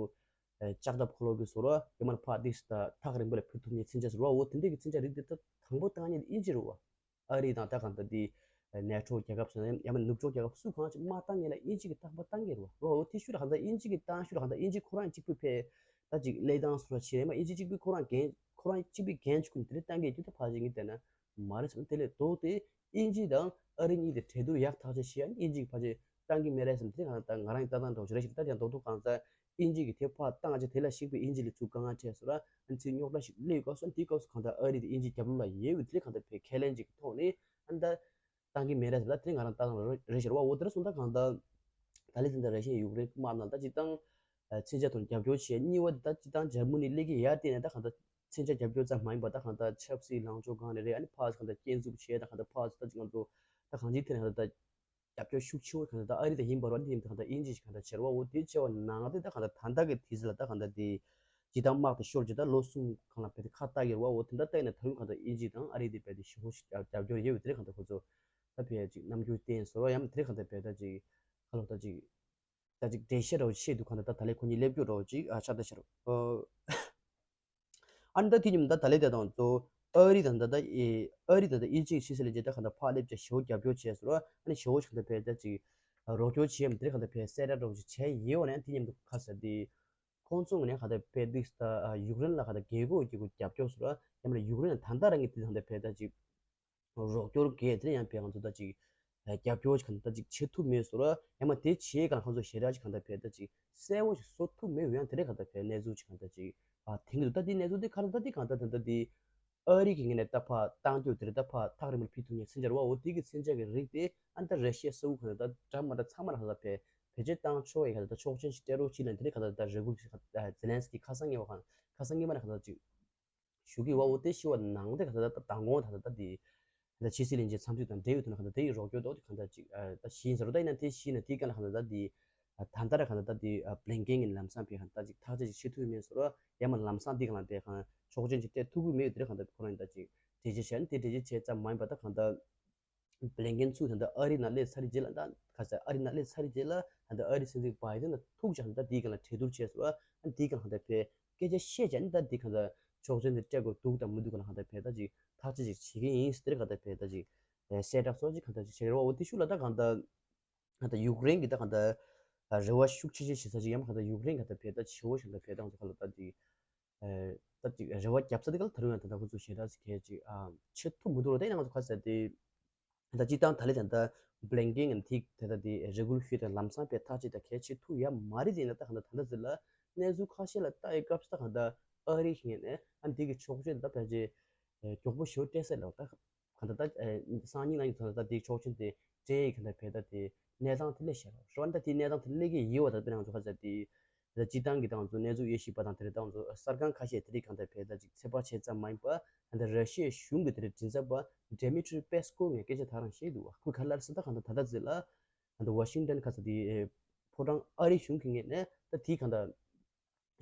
ལྕགས་ཐབ་འཁོར་ལོ་གི་བཟོ་ར་ཡོད་མ་རེད། ཕར་དེ་ད་ཐག་རིང་པོ་ལ་ཕུད་ཐུབ་མཁན་མཚོན་ཆ་བཟོ་ར་འོ་དེ་འདྲས་ཀྱི་མཚོན་ཆ་རིགས་དེ་ད་ དང་པོ་བཏང་མཁན་དེ་དབྱིན་ཇི་རེད་བ། ཨ་རི་དང་ད་གང་ལྟར་དེ་ནེ་ཊོ་རྒྱལ་ཁབ་སོགས་ཡང་མིན་ནུབ་ཕྱོགས་རྒྱལ་ཁབ་སུ་གང་ཅིག་དམག་བཏང་མཁན་ལ་དབྱིན་ཇི་གིས་རྟག་པར་བཏང་གི་རེད་བ། རོ་འོ་དེ་ཤུལ་ལ་གང་ལྟར་དབྱིན་ཇི་གིས་བཏང་ཤུལ་ལ་གང་ལྟར་དབྱིན་ཇི་ཁོ་རང་གཅིག་པུས་ཕེ་ད་ཅིག་ལས་སྟངས་སུ་ར་ཆེ་རེད་མ། དབྱིན་ཇི་གཅིག་པུས་ཁོ་རང་འགན་ཁོ་རང་གཅིག་པུས་འགན་ཆུག་ནས་དེ་རིང་བཏང་གི་ཡོད་དུས་ད་ཕལ་ཆེར་ངས་བལྟས་ན་མ་རེད་བསམ། དེ་ལས་ལྡོག་སྟེ་དབྱིན་ཇི་དང་ཨ་རི་གཉིས་དེ་གྲོས་བསྡུར་ཡག་ཐག་ཆོད་བྱས་ཨ་ནི་དབྱིན་ཇི་གིས་ཕལ་ཆེར་བཏང་གི་མེད་རེད་བསམ། དེ་གང་ལྟར་ང་རང་གི་ལྟ་སྟངས་འདྲ་བོ་ཞིག་རེད་ཤག་ད་ཡང་རྡོག་རྡོག་གང་ལྟར་དབྱིན་ཇི་གིས་དེ་ཕར་བཏང་བྱས་དེ་ལ་གཞིགས་པའི་དབྱིན་ཇི་ལ་ཚུར་དཀའ་ངལ་འཕྲད་སོང་ར། ཨ་ནི་ཚུར་རྙོག་དྲ་ཞིག་སླེབས་སྐབས་སུ་དེའི་སྐབས་སུ་གང་ལྟར་ཨ་རི་དེ་དབྱིན་ཇིའི་རྒྱབ་ལོགས་ལ་ཡོད་པའི་དེ་གང་ལྟར་བའི་ཁས་ལེན་ཅིག་གི་ཐོག་ནས་ཨ་ནི་ད་བཏང་གི་མེད་རེད་ཟེར། ད་དེ་ང་རང་ལྟ་སྟངས་རེད་ཤག་ར། འོ་དེ་འདྲ་སོང་ད་གང་ལྟར་ད་ལན་ཚན་ད་ར་ཤི་ཡ་ཡུཀ་རེན་དམག་ནང་ད་སྤྱིར་བཏང་མཚོན་ཆ་ཐོག་ནས་རྒྱབ་སྐྱོར་བྱས་གཉིས་པ་དེ་ད་སྤྱིར་བཏང་འཇར་མ་ནི་སླེབས་ཀྱི་ཡ་དེ་ནས་ད་གང་ལྟར་མཚོན་ཆ་རྒྱབ་སྐྱོར་ཙམ་མ་ཡིན་པ་ད་གང་ལྟར་ཆབ་སྲིད་ལངས་ཕྱོགས་སྒང་ནས་རེད། ཨ་ནི་ཕར་གང་ལྟར་རྐྱེན་འཛུགས་བྱས་ད་གང་ལྟར་ཕར་ད་ཅིག་ང་ཚོ་ད་གང་ཅིའི་ཐད་ནས་གང་ལྟར་ད། རྒྱབ་སྐྱོར་ཤུགས་ཆེ་བོ་གང་ལྟར་ད་ཨ་རི་དང་ཡིན་པ་རེད་བ། འདི་ཡིན་ད་གང་ལྟར་དབྱིན་ཇི་ཞིག་གང་ལྟར་བྱེད་རེད་བ། འོ་དེ་བྱས་པ་ནང་དེ་ད་གང་ལྟར་ད་ལྟ་གི་དུས་ཚོད་ལ་ད་གང་ལྟར་དེ་སྤྱིར་བཏང་དམག་དེ་ཤོར་རྗེས་ད་ལོ་གསུམ་གང་ལ་བས་དེ་ཁ་བཏགས་ཡོད་རེད་བ། འོ་དེ་འདྲ་བལྟས་ན་ད་རུང་གང་ལྟར་དབྱིན་ཇི་དང་ཨ་རི་དེ་བས་དེ་ཞེ་པོ་ཞིག་རྒྱབ་སྐྱོར་ཡོད་པའི་དེ་གང་ལྟར་ཁོ་ཚོ་ད་བས་ཅིག་རྣམ་འགྱུར་བསྟན་ཟེར་བ་ཡང་དེ་གང་ལྟར་བས་ད་ཅིག་ཁ་ལོ་ད་ཅིག་ད་ཅིག་འགྲེལ་བཤད་འདྲ་བོ་བྱེད་དུས་གང་ལྟར་ད་ད་ལས་ཁོ་གཉིས་སླེབས་རྒྱུ་འདྲ་བོ་ཅིག་ཨ་ཆགས་ད་ཤར། ཨ་ནི་ད་དེ་ཉིན་ད་ད་ལས་དེ་དང་གཙོ་བོ་ཨ་རི་དང་ད་ད་ཨེ་ཨ་རི་དང་ད་དབྱིན་ཇི་ཕྱི་སྲིད་ལས་བྱེད་ད་གང་ལྟར་ཕར་སླེབས་བྱས་ཞེ་པོ་རྒྱབ་སྐྱོར་བྱས་སོང་ར། ཨ་ནི་ཞེ་པོ་ཞིག་ད་བས་ད་ཅིག་རོགས་སྐྱོར་བྱས་མི་དེ་གང་ལྟར་བས་གསལ་བསྒྲགས་འདྲ་བོ་ཞིག་བྱས་ཡོད་པ་ནས་དེ་མཉམ་དུ་ཁ་ས་དེ་ཁོང་ཚོ་ངོས་ནས་གང་ལྟར་བས་འདུག་ད་ཡུཀ་རེན་ལ་གང་ལྟར་རྒྱལ་སྒོ་རྒྱལ་སྒོ་རྒྱབ་སྐྱོར་སོང་ར། ཡང་མིན་ན་ཡུཀ་རེན་ལ་ད་ལྟ་རང་གི་དེ་གང་ལྟར་བས་ད་ཅིག་རོགས་སྐྱོར་གས་དེ་ཡང་བས་ང་ཚོ་ད་ཅིག་རྒྱབ་སྐྱོར་གང་ལྟར་ཅིག་བྱེད་ཐུབ་མེད་སོང་ར། ཡང་མ་དེ་བྱེད་གང་ཁོང་ཚོ་ཞེ་དྲག་ཅིག་གང་ལྟར་བས་ད་ཅིག་གསལ་བོ་ཞིག་བཟོ་ཐུབ་མེད། ཡང་དེ་རེད་གང་ལྟར་བས་གནས་ཚུལ་ཅིག་གང་ལྟར་ཅིག་ཨ་དེང་གི་འདུག་ད་དེ་གནས་ཚུལ་དེ་ག་རེ་ད་དེ་གང་ལྟར་ད་ལྟ་དེ་ཨ་རི་གི་ངོས་ནས་ད་ཕར་བཏང་རྒྱུ་དེ་རེད། ད་ཕར་ཐག་རིང་པོར་ཕུད་ཐུབ་མཁན་མཚོན་ཆ་རེད་བ། འོ་དེ་གི་མཚོན་ཆ་གི་རིགས་དེ་ཨ་ནི་ད་ར་ཤི་ཡ་ས་ཁུལ་གང་ལྟར་ད་འདྲ་མ་འདྲ་ཚང་མ་ལ་གང་ལྟར་བས་བེད་སྤྱོད་བཏང་ཆོག་ཡ་གང་ལྟར་ད་ཆོག་མཆན་ཞིག་སྤྲད་རོགས་གྱིས་ལབ་དེ་རེད་གང་ལྟར་ད་རེ་སྐུལ་ཞིག་ཛེ་ལན་སི་ཀི་ཁ་སང་ཉེ་བ་གང་ཁ་སང་ཉེ་བ་ནས་གང་ལྟར་ཅིག་ཞུ་གི་བ། འོ་དེ་ཞུ་བ་ནང་དེ་གང་ལྟར་ད་མདང་དགོང་ད་ལྟ་ད་དེ་ད་ཕྱི་སྲིད་བློན་ཆེན་འཚམས་གཟིགས་དང་འབྲེལ་ཡོད་དུ་ན་གང་ལྟར་དེ་ཡི་རོགས་སྐྱོར་ཐོག་དེ་གང་ལྟར་ཅིག་ད་ཤེས་ཡིན་ཟེར་རོ། ད་ཡིན་ན་དེ་ཤེས་ན་དེ་གང་ལ་གང་ལྟར་ད་དེ་ད་ལྟ་ར་གང་ལྟར་ད་དེ་བྷི་ལིན་ཀེན་གྱི་ལམ་སང་ཕེ་གང་ལྟར་ཅིག་ཐག་གཅོད་ཅིག་བྱེད་ཐུབ་ཀྱི་མེད་ཟེར་རོ། ཡང་མ་ལམ་སང་དེ་གང་ལ་ཕེ་གང་ཆོག་མཆན་ཅིག་སྤྲད་ཐུབ་ཀྱི་མེད་དེ་ར་གང་ལྟར་ཁོ་རང་ད་ཅིག་འགྲེལ་བརྗོད་བྱས་ན་དེ་འགྲེལ་བརྗོད་བྱས་ཙམ་མ་ཡིན་པ་ད་གང་ལྟར། བྷི་ལིན་ཀེན་ཚུར་ད་ལྟ་ཨ་རི་ནང་སླེབས་ཚར་རྗེས་ལ་ད་ག་ས་ཨ་རི་ནང་སླེབས་ཚར་རྗེས་ལ་ད་ལྟ་ཨ་རི་སྲིད་འཛིན་བྷའི་ཏིན་ལ་ཐུག་ཅིག་ད་ལྟ་དེའི་སྒང་ལ་གྲོས་བསྡུར་བྱས་སོང་། ཨ་དེའི་སྒང་ལ་ད་ལྟ་ཕེ་སྐད་ཆ་བཤད་ཅིག་ཨ་ནི་ད་དེའི་སྒང་ལ་ཆོག་མཆན་དེ་སྤྲད་དགོས་འདུག་དང་མི་འདུག་ག་ལ་ད་ལྟ་ཕེ་ད་ཅིག་ཐག་གཅོད་ཅིག་བྱེད་ཀྱི་ཡིན་ཟེར་ག་ད་ལྟ་ཕེ་ད་ཅིག་གསལ་བསྒྲགས་སོགས་ཅིག་ག་ད་ཅིག་བྱེད་རོགས། འོ་དེ་ཤུགས་ལ་ད་གང་ལྟར་གང་ལྟར་ཡུཀ་རེན་གྱི་ད་གང་ལྟར་རེ་བ་ཤུགས་ཆེ་ཆེ་བྱེད་ས་ཅིག་ཡང་གང་ལྟར་ཡུཀ་རེན་གང་ལྟར་ཕེ་ད་ཆེ་བོ་ཞིག་ད་ཕེ་ད་ང་ཚོ་ག་ལ་ད་ཅིག་ད་ཅིག་རེ་བ་བརྒྱབ་ས་དེ་ག་ལ་ད་རུང་ཡང་ད་ལྟ་ཁོ་ཚོ་ཞེ་དྲག་ཅིག་གལ་ཅིག་ཨ་བྱེད་ཐུབ་མི་འདུག་ར། ད་ཡིན་ན་ང་ཚོ་ག་ཟེར་དེ་ད་སྤྱིར་བཏང་ད་ལས་ད་ལྟ་བྷི་ལིན་ཀེན་གྱི་ཐིག་དེ་ད་དེ་རེ་སྐུལ་ཞུས་ཏེ་ལམ་སང་ཕེ་ཐག་གཅོད་ད་གལ་ཆེ་ཐུབ་ཡ་མ་རེད། དེ་ཡིན་ན་ད་གང་ལྟར་ད་ལྟ་ཟེར་ལ་གནས་ཚུལ་ཁ་ཤས་ལ་ལྟ་ཡི་སྐབས་སུ་ད་གང་ལྟར་ཨ་རི་ཞིག་ནས་ཨ་འདི་གི་ཆོག་མཆན་ད་ཕལ་ཆེར་མགྱོགས་པོ་ཞེ་པོ་སྤྲད་ས་ལ་ད་གང་ལྟར་ད་སང་ཉིན་གནངས་ཉིན་ད་ལྟ་དེ་ཆོག་མཆན་དེ་སྤྲད་ཡི་གང་ལྟར་ཕེ་ད་དེ་གནས་སྟངས་དེ་སླེབས་ཤག་རེད་བ། ད་དེ་གནས་སྟངས་དེ་སླེབས་ཀྱི་ཡོད་བ། ད་དཔེར་ན་ང་ཚོ་ག་ཟེར་དེ། ད་སྤྱིར་བཏང་གི་ད་ང་ཚོ་གནས་ཚུལ་དབྱེ་ཞིབ་པ་དང་དེ་རིང་ད་ང་ཚོ་གསར་ཁང་ཁ་ཤས་དེ་རིང་གང་ལྟར་ཕེ་ད་ཅིག་ཚོད་དཔག་བྱས་ཙམ་མ་ཡིན་པ་ད་ལྟ་ར་ཤི་ཡའི་གཞུང་གི་དེ་རིང་མགྲིན་ཚབ་པ་Dmitry Peskov ངས་སྐད་ཆ་ད་རང་བཤད་འདུག་བ། ཁོས་ག་ལབ་ཟེར་ད་གང་ལྟར་ད་ལྟ་ཟེར་ལ་ད་ལྟ་ཝ་ཤིང་ཏན་ག་ས་དེ་ཕོ་བྲང་ཨ་རིའི་གཞུང་གི་ངོས་ནས་ད་དེའི་གང་ལྟར་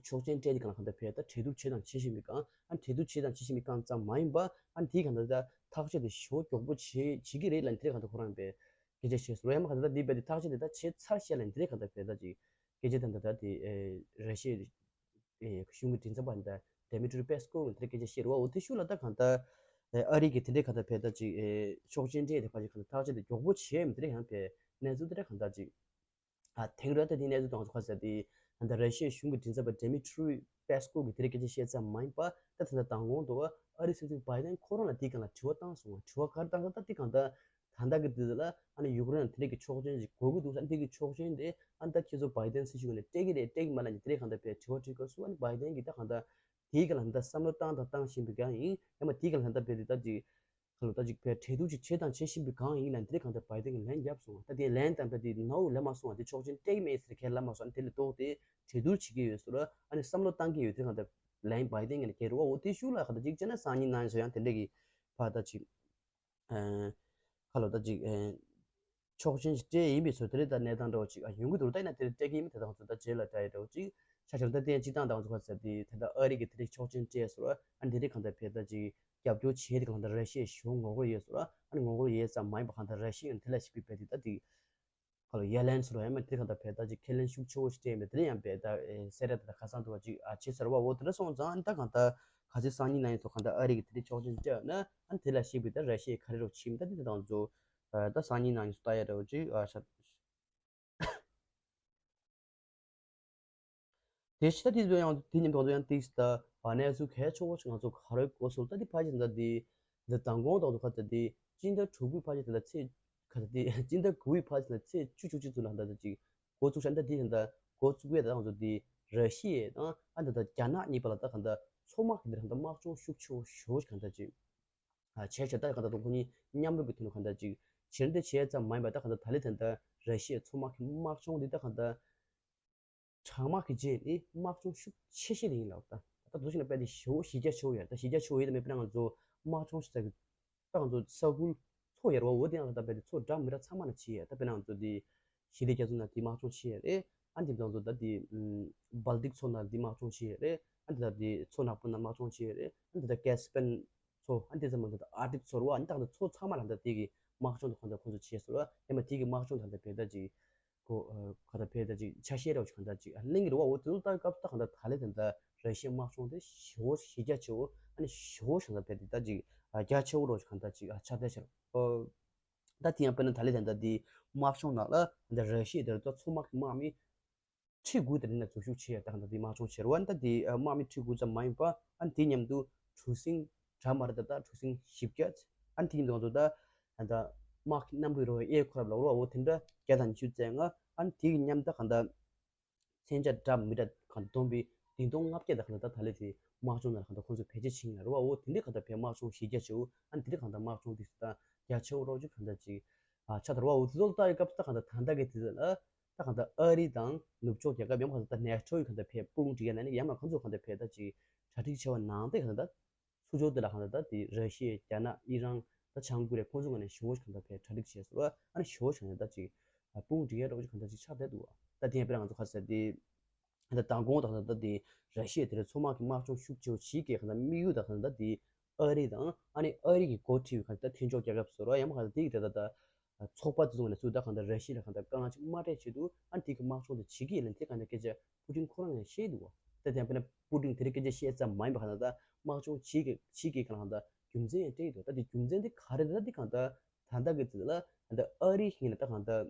ཆོག་མཆན་སྤྲད་དེ་གང་ལ་གང་ལྟར་ཕེ་ད་གྲོས་བསྡུར་བྱེད་དང་བྱེད་བཞིན་པའི་སྒང་ཨ་གྲོས་བསྡུར་བྱེད་དང་བྱེད་བཞིན་པའི་སྒང་ཙམ་མ་ཡིན་པ་ཨ་དེའི་གང་ལྟར་ད་ཐག་གཅོད་དེ་ཞེ་པོ་མགྱོགས་པོ་བྱེད་བྱེད་ཀྱི་རེད་ལབ་དེ་རིང་གང་ལྟར་ཁོ་རང་པས་སྐད་ཆ་བཤད་སོང་། ཡང་མ་གང་ལྟར་འདི་རྦད་དེ་ཐག་གཅོད་དེ་ད་བྱས་ཚར་ཤག་ལབ་དེ་རིང་གང་ལྟར་ཕེ་ད་ཅིག་སྐད་ཆ་དེ་འདི་ལྟར་དེ་ར་ཤི་ཡའི་གཞུང་གི་མགྲིན་ཚབ་པ་འདི་Dmitry Peskov ངས་དེ་འདྲ་སྐད་ཆ་བཤད་རེད་བ། འོ་དེ་ཤུགས་ལ་ད་གང་ལྟར་ཨ་རི་གི་དེ་འདྲའི་གང་ལྟར་ཕེ་ད་ཅིག་ཆོག་མཆན་སྤྲད་དེ་ཕ་ཅིག་གང་ལྟར་ཐག་གཅོད་དེ་མགྱོགས་པོ་བྱས་མི་དེ་རིང་ཡང་ཕེ་གནས་ཚུལ་དེ་འདྲ་གང་ལྟར་ཅིག་ཨ་དེང་རབས་ད་དེ་གནས་ཚུལ་དང་ཚོ་ཁ་ཟེར་དེ་ད་ལྟ་ར་ཤི་ཡའི་གཞུང་གི་མགྲིན་ཚབ་པ་Dmitry Peskov གིས་དེ་རིང་སྐད་ཆ་བཤད་ཙམ་མ་ཡིན་པ་ད་ད་ལྟ་མདང་དགོང་དུ་ཨ་རི་སྲིད་འཛིན་བྷའི་ཏན་ཁོ་རང་ལ་དེའི་སྒང་ལ་དྲི་བ་བཏང་སོང་བ། དྲི་བ་ག་རེ་བཏང་ཟེར་ད་དེ་གང་ལྟར་ད་ལྟ་གི་དུས་ཚོད་ལ་ཨ་ནི་ཡུཀ་རེན་ལ་དེ་འདྲ་གི་ཆོག་མཆན་ཞིག་དགོས་ཀྱི་འདུག་ཟེར། ཨ་ནི་དེ་གི་ཆོག་མཆན་དེ་ཨ་ནི་ད་ཁྱེད་ཚོ་བྷའི་ཏན་སྲིད་གཞུང་ནས་སྤྲད་ཀྱི་རེད་སྤྲད་ཀྱི་མ་རེད་ལབ་ནས་དེ་རིང་གང་ལྟར་ཕེ་དྲི་བ་དྲིས་སྐབས་སུ་ཨ་ནི་བྷའི་ཏན་གྱིས་ད་གང་ལྟར་དེའི་སྒང་ལ་ད་བསམ་བློ་བཏང་དང་བཏང་བཞིན་པའི་སྒང་ཡིན། ཡང་མ་དེའི་སྒང་ལ་ད་ཕེ་དེ་ད་ཅིག་ཁ་ལོ་ད་ཅིག་ཕེ་གྲོས་བསྡུར་ཅིག་བྱེད་དང་བྱེད་བཞིན་པའི་སྒང་ཡིན་ལབ་དེ་རིང་གང་ལྟར་བྷའི་ཏན་གྱིས་ལན་བརྒྱབ་སོང་བ། ད་དེ་ལན་བཏང་ད་དེ་ནའོ་ལབ་མ་སོང་བ། དེ་ཆོག་མཆན་སྤྲད་ཀྱི་མེད་ཟེར་ཁས་ལབ་མ་སོང་། ཨ་ནི་དེ་ལས་ལྡོག་སྟེ་གྲོས་བསྡུར་བྱེད་ཀྱི་ཡོད་ཟེར་བ། ཨ་ནི་བསམ་བློ་བཏང་གི་ཡོད་དེ་རིང་གང་ལྟར་ལན་བྷའི་ཏན་གྱིས་ནི་བསྐྱལ་རེད་བ། འོ་དེ་ཤུགས་ལ་གང་ལྟར་ཅིག་བྱས་ན་སང་ཉིན་གནངས་ཉིན་སོགས་ཡང་དེ་འདྲ་གི་ཕར་ད་ཅིག་ཁ་ལོ་ད་ཅིག་ཆོག་མཆན་ཞིག་སྤྲད་ཡིན་པའི་ཚོད་དེ་རེད། ད་གནས་སྟངས་འདྲ་བོ་ཅིག་ཨ་ཡོང་གི་འདུག་ད་ཡིན་ན་དེ་རེད་སྤྲད་ཀྱི་ཡིན་མིན་དེ་དང་ཚོད་ད་རྗེས་ལ་ད་ཡི་འདྲ་བོ་ཅིག་ཆ་བཞག་ད་དེ་སྤྱི་བཏང་དང་ཚོད་ཁ་ཟེར་དེ་དེ་ད་ཨ་རི་གི་དེ་རིང་ཆོག་མཆན་སྤྲད་སོང་། ཨ་འདི་རིང་གང་ལྟར་ཕེ་ད་ཅིག་རྒྱབ་སྐྱོར་བྱས་དེ་གང་ལྟར་ར་ཤི་ཡའི་གཞུང་ངོ་རྒོལ་ཡོད་སོང་། ཨ་ནི་ངོ་རྒོལ་ཡོད་ཙམ་མ་ཡིན་པ་གང་ལྟར་ར་ཤི་ཡ་དེ་ལ་ཞིག་པའི་ཕེ་དེ་ད་དེ་ཁ་ལོ་ཡ་ལན་སོང་། ཡང་མ་དེ་གང་ལྟར་ཕེ་ད་ཅིག་ཁས་ལེན་ཤུགས་ཆེ་བོ་ཞིག་སྤྲད་མེད་དེ་རིང་ཡང་ཕེ་ད་ཨེ་གསལ་བསྒྲགས་དེ་ད་ཁ་སང་དུ་བ་ཅིག་ཨ་བྱས་ཟེར་བ། འོ་དེ་འདྲ་སོང་ཙང་ཨ་ནི་ད་གང་ལྟར་ ག་ཚོད་སང་ཉིན་ནང་ཡིན་སོ་གང་ལྟར་ཨ་རི་གི་དེ་འདྲའི་ཆོག་མཆན་སྤྲད་ན་ཨ་ནི་དེ་ལ་གཞིགས་པའི་ད་ར་ཤི་ཡའི་ག་རེ་རོགས་བྱེད་མི་ད་དེ་དེ་དང་ཚོ་ད་སང་ཉིན་ནང་ཡིན་སོ་ལྟ་ཡ་རོགས་ཅིག་ཨ་ཤ། དེ་ཕྱི་ད་དེ་ཚོ་ཡང་དེ་ཉིན་དང་ཚོ་ཡང་ཏིག་སི་ད་གནས་ཚུལ་གལ་ཆེ་བོ་ཞིག་ང་ཚོ་ག་རེ་གོ་སོང་ད་དེ་ཕ་ཆེ་ད་དེ་འདི་མདང་དགོང་དང་ཚོ་ཁ་ད་དེ་སྤྱི་ཟླ་དྲུག་པའི་ཕ་ཆེ་ད་ཚེས་ཁ་ད་དེ་སྤྱི་ཟླ་དགུ་པའི་ཕ་ཆེ་ད་ཚེས་བཅུ་བཅུ་གཅིག་ཚོ་ལ་ད་ད་ཅིག་འགོ་བཙུགས་ཤག་ད་དེ་ད་འགོ་བཙུགས་པའི་ད་ང་ཚོ་དེ་ར་ཤི་ཡ་དང་ཨ་ད་ད་རྒྱ་ནག་གཉིས་བར་ལ་ད་ག་ད་མཚོ་དམག་གི་དེ་ར་ག་ད་དམག་སྦྱོང་ཤུགས་ཆེ་བོ་ཞེ་བོ་ཞིག་ག་ད་ཅིག་ཨ་བྱས་བྱས་ད་གང་ལྟར་ཁོ་གཉིས་མཉམ་རུབ་ཀྱི་ཐོག་ནས་གང་ལྟར་ཅིག་བྱེད་འདི་བྱས་ཙམ་མ་ཡིན་པ་ད་གང་ལྟར་ད་ལེ་དེ་འདྲ་ར་ཤི་ཡའི་མཚོ་དམག་གི་དམག་སྦྱོང་འདི་ད་གང་ལྟར་གྲང་དམག་གི་རྗེས་ནི་དམག་སྦྱོང་ཤུགས་ཆེ་ཤོས་དེ་ཡིན་ལབ་ད། ད་དུ་ཞིག་ན་དཔེ་དེ་ཞེ་བོ་གཞི་རྒྱ་ཆེ་བོ་ཡོད་ད་གཞི་རྒྱ་ཆེ་བོ་ཡོད་ད་མེད་པ་ན་ང་ཚོ་དམག་སྦྱོང་ཞིག་ད་གང་ཚོ་ས་ཁུལ་ཚོ་ཡར་བ་འོ་དེ་ཡང་ད་དཔེ་དེ་ཚོ་འདྲ་མི་འདྲ་ཚང་མ་ན་ཆེ་ཡོད་ད་དཔེ་ན་ང་ཚོ་དེ། ཞི་བདེ་རྒྱ་མཚོ་ནང་དེ་དམག་སྦྱོང་བྱས་ཡོད་རེད། ཨ་འདི་དང་ཚོ་ད་དེ་སྦལ་ཏིག་མཚོ་ནང་དེ་དམག་སྦྱོང་བྱས་ཡོད་རེད། ཨ་འདི་ད་དེ་མཚོ་ནག་པོ་ནང་དམག་སྦྱོང་བྱས་ཡོད་རེད། ཨ་འདི་ད་ཀེ་སི་པན་མཚོ་ཨ་འདི་ཚང་མ་ད་ཨར་ཏིག་མཚོ་རེད་བ། ཨ་འདི་ད་མཚོ་ཚང་མ་ལ་ད་དེ་གི་དམག་སྦྱོང་དང་ཁོང་ཚོ་ཁོང་ཚོ་བྱས་སོང་ར། ཡང་མ་དེ་གི་དམག་སྦྱོང་ད་ད་བེ་ད་ཅིག་གོ་ག་ད་བེ་ད་ཅིག་ཆ་ཤས་རོགས་ཅིག་ག་ད་ཅིག་གླེང་གི་རེད་བ། འོ་དེ་ཚོ་ལྟ་སྐབས་ད་ག་ད་ད་ལེ་ད་ད་ར་ཤི་ཡའི་དམག་སྦྱོང་དེ་ཞེ་བོ་གཞི་རྒྱ་ཆེ་བོ་ཨ་ནི་ཞེ་བོ་ཞིག་ད་བེ་དེ་ད་ཅིག་རྒྱ་ཆེ་བོ་རོགས་ཅིག་ག་ད་ཅིག་ཆགས་བསྡད་ཤག་ད་དེ་ཡང་དཔེར་ན་ད་ལེ་ད་ལྟ་དེ་དམག་སྦྱོང་ནང་ལ་ད་ར་ཤི་ཡ་དེར་ད་མཚོ་དམག་གི་དམག་མི་ཁྲི་དགུ་དེ་འདྲ་འཛུལ་ཞུགས་བྱས་ད་ག་ད་དེ་དམག་སྦྱོང་བྱེད་རོགས་ད་དེ་དམག་མི་ཁྲི་དགུ་ཙམ་མ་ཡིན་པ་ཨ་ནི་དེ་མཉམ་དུ་གྲུ་གཟིངས་འདྲ་མ་རེད་ད་ད་གྲུ་གཟིངས་བཞི་བརྒྱ་ཨ་ནི་དེ་མཉམ་དུ་ད་ད་དམག་གི་གནམ་གྲུའི་རོགས་ཨེར་ཁེ་རབ་ལ་རོགས་འོ་དེ་འདྲ་བརྒྱ་དང་ཉི་ཤུ་རྩ་ལྔ་ཨ་ནི་དེ་གི་མཉམ་ད་ག་ད། མཚོན་ཆ་འདྲ་མི་འདྲ་གང་བསྡོམས་པའི་བདུན་སྟོང་ལྔ་བརྒྱ་དང་གང་ལྟར་ད་ལས་དེ་དམག་སྦྱོང་ནང་ལ་གང་ལྟར་ཁོང་ཚོས་བེད་སྤྱོད་བྱེད་ཀྱི་ཡོད་རེད་བ། འོ་དེ་འདྲའི་གང་ལྟར་བས་དམག་སྦྱོང་གཞི་རྒྱ་ཆེ་བོ་ཨ་ནི་དེ་འདྲའི་གང་ལྟར་དམག་སྦྱོང་དེ་ད་རྒྱ་ཆེ་བོ་རོགས་ཅིག་གང་ལྟར་ཅིག་ཨ་ཆགས་འདུག་རེད་བ། འོ་དེ་ཚོ་ལ་ལྟ་བའི་སྐབས་སུ་ད་གང་ལྟར་ད་ལྟ་གི་དུས་ཚོད་ལ་ད་གང་ལྟར་ཨ་རི་དང་ནུབ་ཕྱོགས་རྒྱལ་ཁབ་ཡང་གང་ལྟར་ད་ནེ་ཊོ་ཡི་གང་ལྟར་བས་དཔུང་སྒྲིག་ཡ་ན་ནི་ཡང་མ་ཁོང་ཚོ་གང་ལྟར་བས་ད་ཅིག་གྲ་སྒྲིག་བྱས་པ་ནང་བསྟན་གང་ལྟར། ཚུར་ཕྱོགས་དེ་ལ་གང་ལྟར་ད་དེ་ར་ཤི་ཡ་རྒྱ་ནག་ཨི་རན་ད་བྱང་ཀོ་རི་ཡ་ཁོང་ཚོ་ངོས་ནས་ཞེ་བོ་ཞིག་གང་ལྟར་བས་གྲ་སྒྲིག་བྱས་སོང་ར། ཨ་ནི་ཞེ་བོ་ཞིག་གང་ལྟར་ད་ཅིག་དཔུང་སྒྲིག་ཡས་རོགས་ཅིག་གང་ལྟར་ཅིག་ཆགས་བསྡད་འདུག་བ། ད་དེ་ཡང་དཔེར་ན་ང་ཚོ་ག་ཚད་དེ་ད་མདང་དགོང་དང་ད་དེ་ར་ཤི་ཡ་དེ་ར་མཚོ་དམག་གི་དམག་སྦྱོང་ཤུགས་ཆེ་བོ་བྱེད་ཀྱི་གང་ལྟར་དམིགས་ཡུལ་དང་གང་ལྟར་དེ་ཨ་རི་དང་ཨ་ནི་ཨ་རི་གི་འགོ་ཁྲིད་པའི་གང་ལྟར་མཐུན་ཕྱོགས་རྒྱལ་ཁབ་སོགས་ར་ཡང་མ་གང་ལྟར་དེ་གི་དེ་ད་ད་ཚོགས་པ་དེ་ཚོ་ངོས་ནས་ཚུར་ད་གང་ལྟར་ར་ཤི་ཡ་ལ་གང་ལྟར་དཀའ་ངལ་ཅིག་མ་སྤྲད་ཆེད་དུ་ཨ་ནི་དེ་གི་དམག་སྦྱོང་དེ་བྱེད་ཀྱི་ཡིན་ལ་དེ་གང་ལྟར་སྐད་ཆ། པུ་ཏིན་ཁོ་རང་ཡང་ཤེས་འདུག་བ། ད་དེ་ཡང་དཔེར་ན་པུ་ཏིན་དེ་རིང་སྐད་ཆ་བཤད་ཙམ་མ་ཡིན་པ་གང་ལྟར་ད་དམག་སྦྱོང་བྱེད་ཀྱི་བྱེད་ཀྱི་གང་ལྟར་རྒྱུ་མཚན་ཡང་སྤྲད་ཀྱི་འདུག་ད་དེ་རྒྱུ་མཚན་དེ་ག་རེ་རེད་ད་དེ་གང་ལྟར་ད་ལྟ་གི་ཚེ་ལ་ད་ལྟ་ཨ་རི་ཡིན་ན་ད་གང་ལྟར་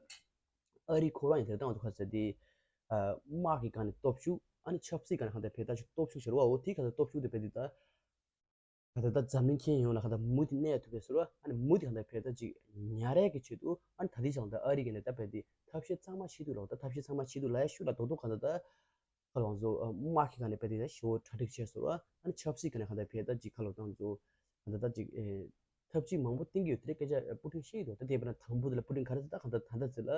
ཨ་རི་ཁོ་རང་ཡང་དེ་ལྟ་ང་ཚོ་ག་ཚོད་དེ་དམག་གི་སྒང་ནས་སྟོབས་ཤུགས་ཨ་ནི་ཆབ་སྲིད་སྒང་ནས་གང་ལྟར་བས་ད་ཅིག་སྟོབས་ཤུགས་ཤར་བ་འོ་དེ་གང་ལྟར་སྟོབས་ཤུགས་དེ་བས་དེ་ད། ད་ལྟ་འཛམ་གླིང་ཁྱོན་ཡོངས་ལ་གང་ལྟར་མུ་མཐུད་གནས་ཐུབ་པའི་ཟེར་བ་ཨ་ནི་མུ་མཐུད་གང་ལྟར་བས་ད་ཅིག་ཉར་ཡས་ཀྱི་ཆེད་དུ་ཨ་ནི་ད་ལྟའི་ཆ་ལ་ད་ཨ་རི་གི་ནས་ད་བས་ཏེ་ཐབས་ཤེས་ཚང་མ་བྱེད་འདུག་ལ་ད་ཐབས་ཤེས་ཚང་མ་བྱེད་འདུག་ལ་ཡ་ཤུ་ལ་རྡོག་རྡོག་གང་ལྟར་ད་ཁ་ལོང་ཚོ་དམག་གི་སྒང་ནས་བས་ཏེ་ད་ཞེ་བོ་གྲ་སྒྲིག་བྱས་ཟེར་བ་ཨ་ནི་ཆབ་སྲིད་སྒང་ནས་གང་ལྟར་བས་ད་ཅིག་ཁ་ལོང་ཚོ་གང་ལྟར་ད་ཅིག་ཐབས་ཇུས་མང་པོ་བཏིང་གི་ཡོད་དེ་སྐད་ཆ་པུ་ཏིན་བཤད་ཀྱི་འདུག་ད་དེ་བས་ན་དང་པོ་དེ་ལ་པུ་ཏིན་ག་རེ་ཟེར་ད་གང་ལྟར་ད་ལྟ་ཚེ་ལ་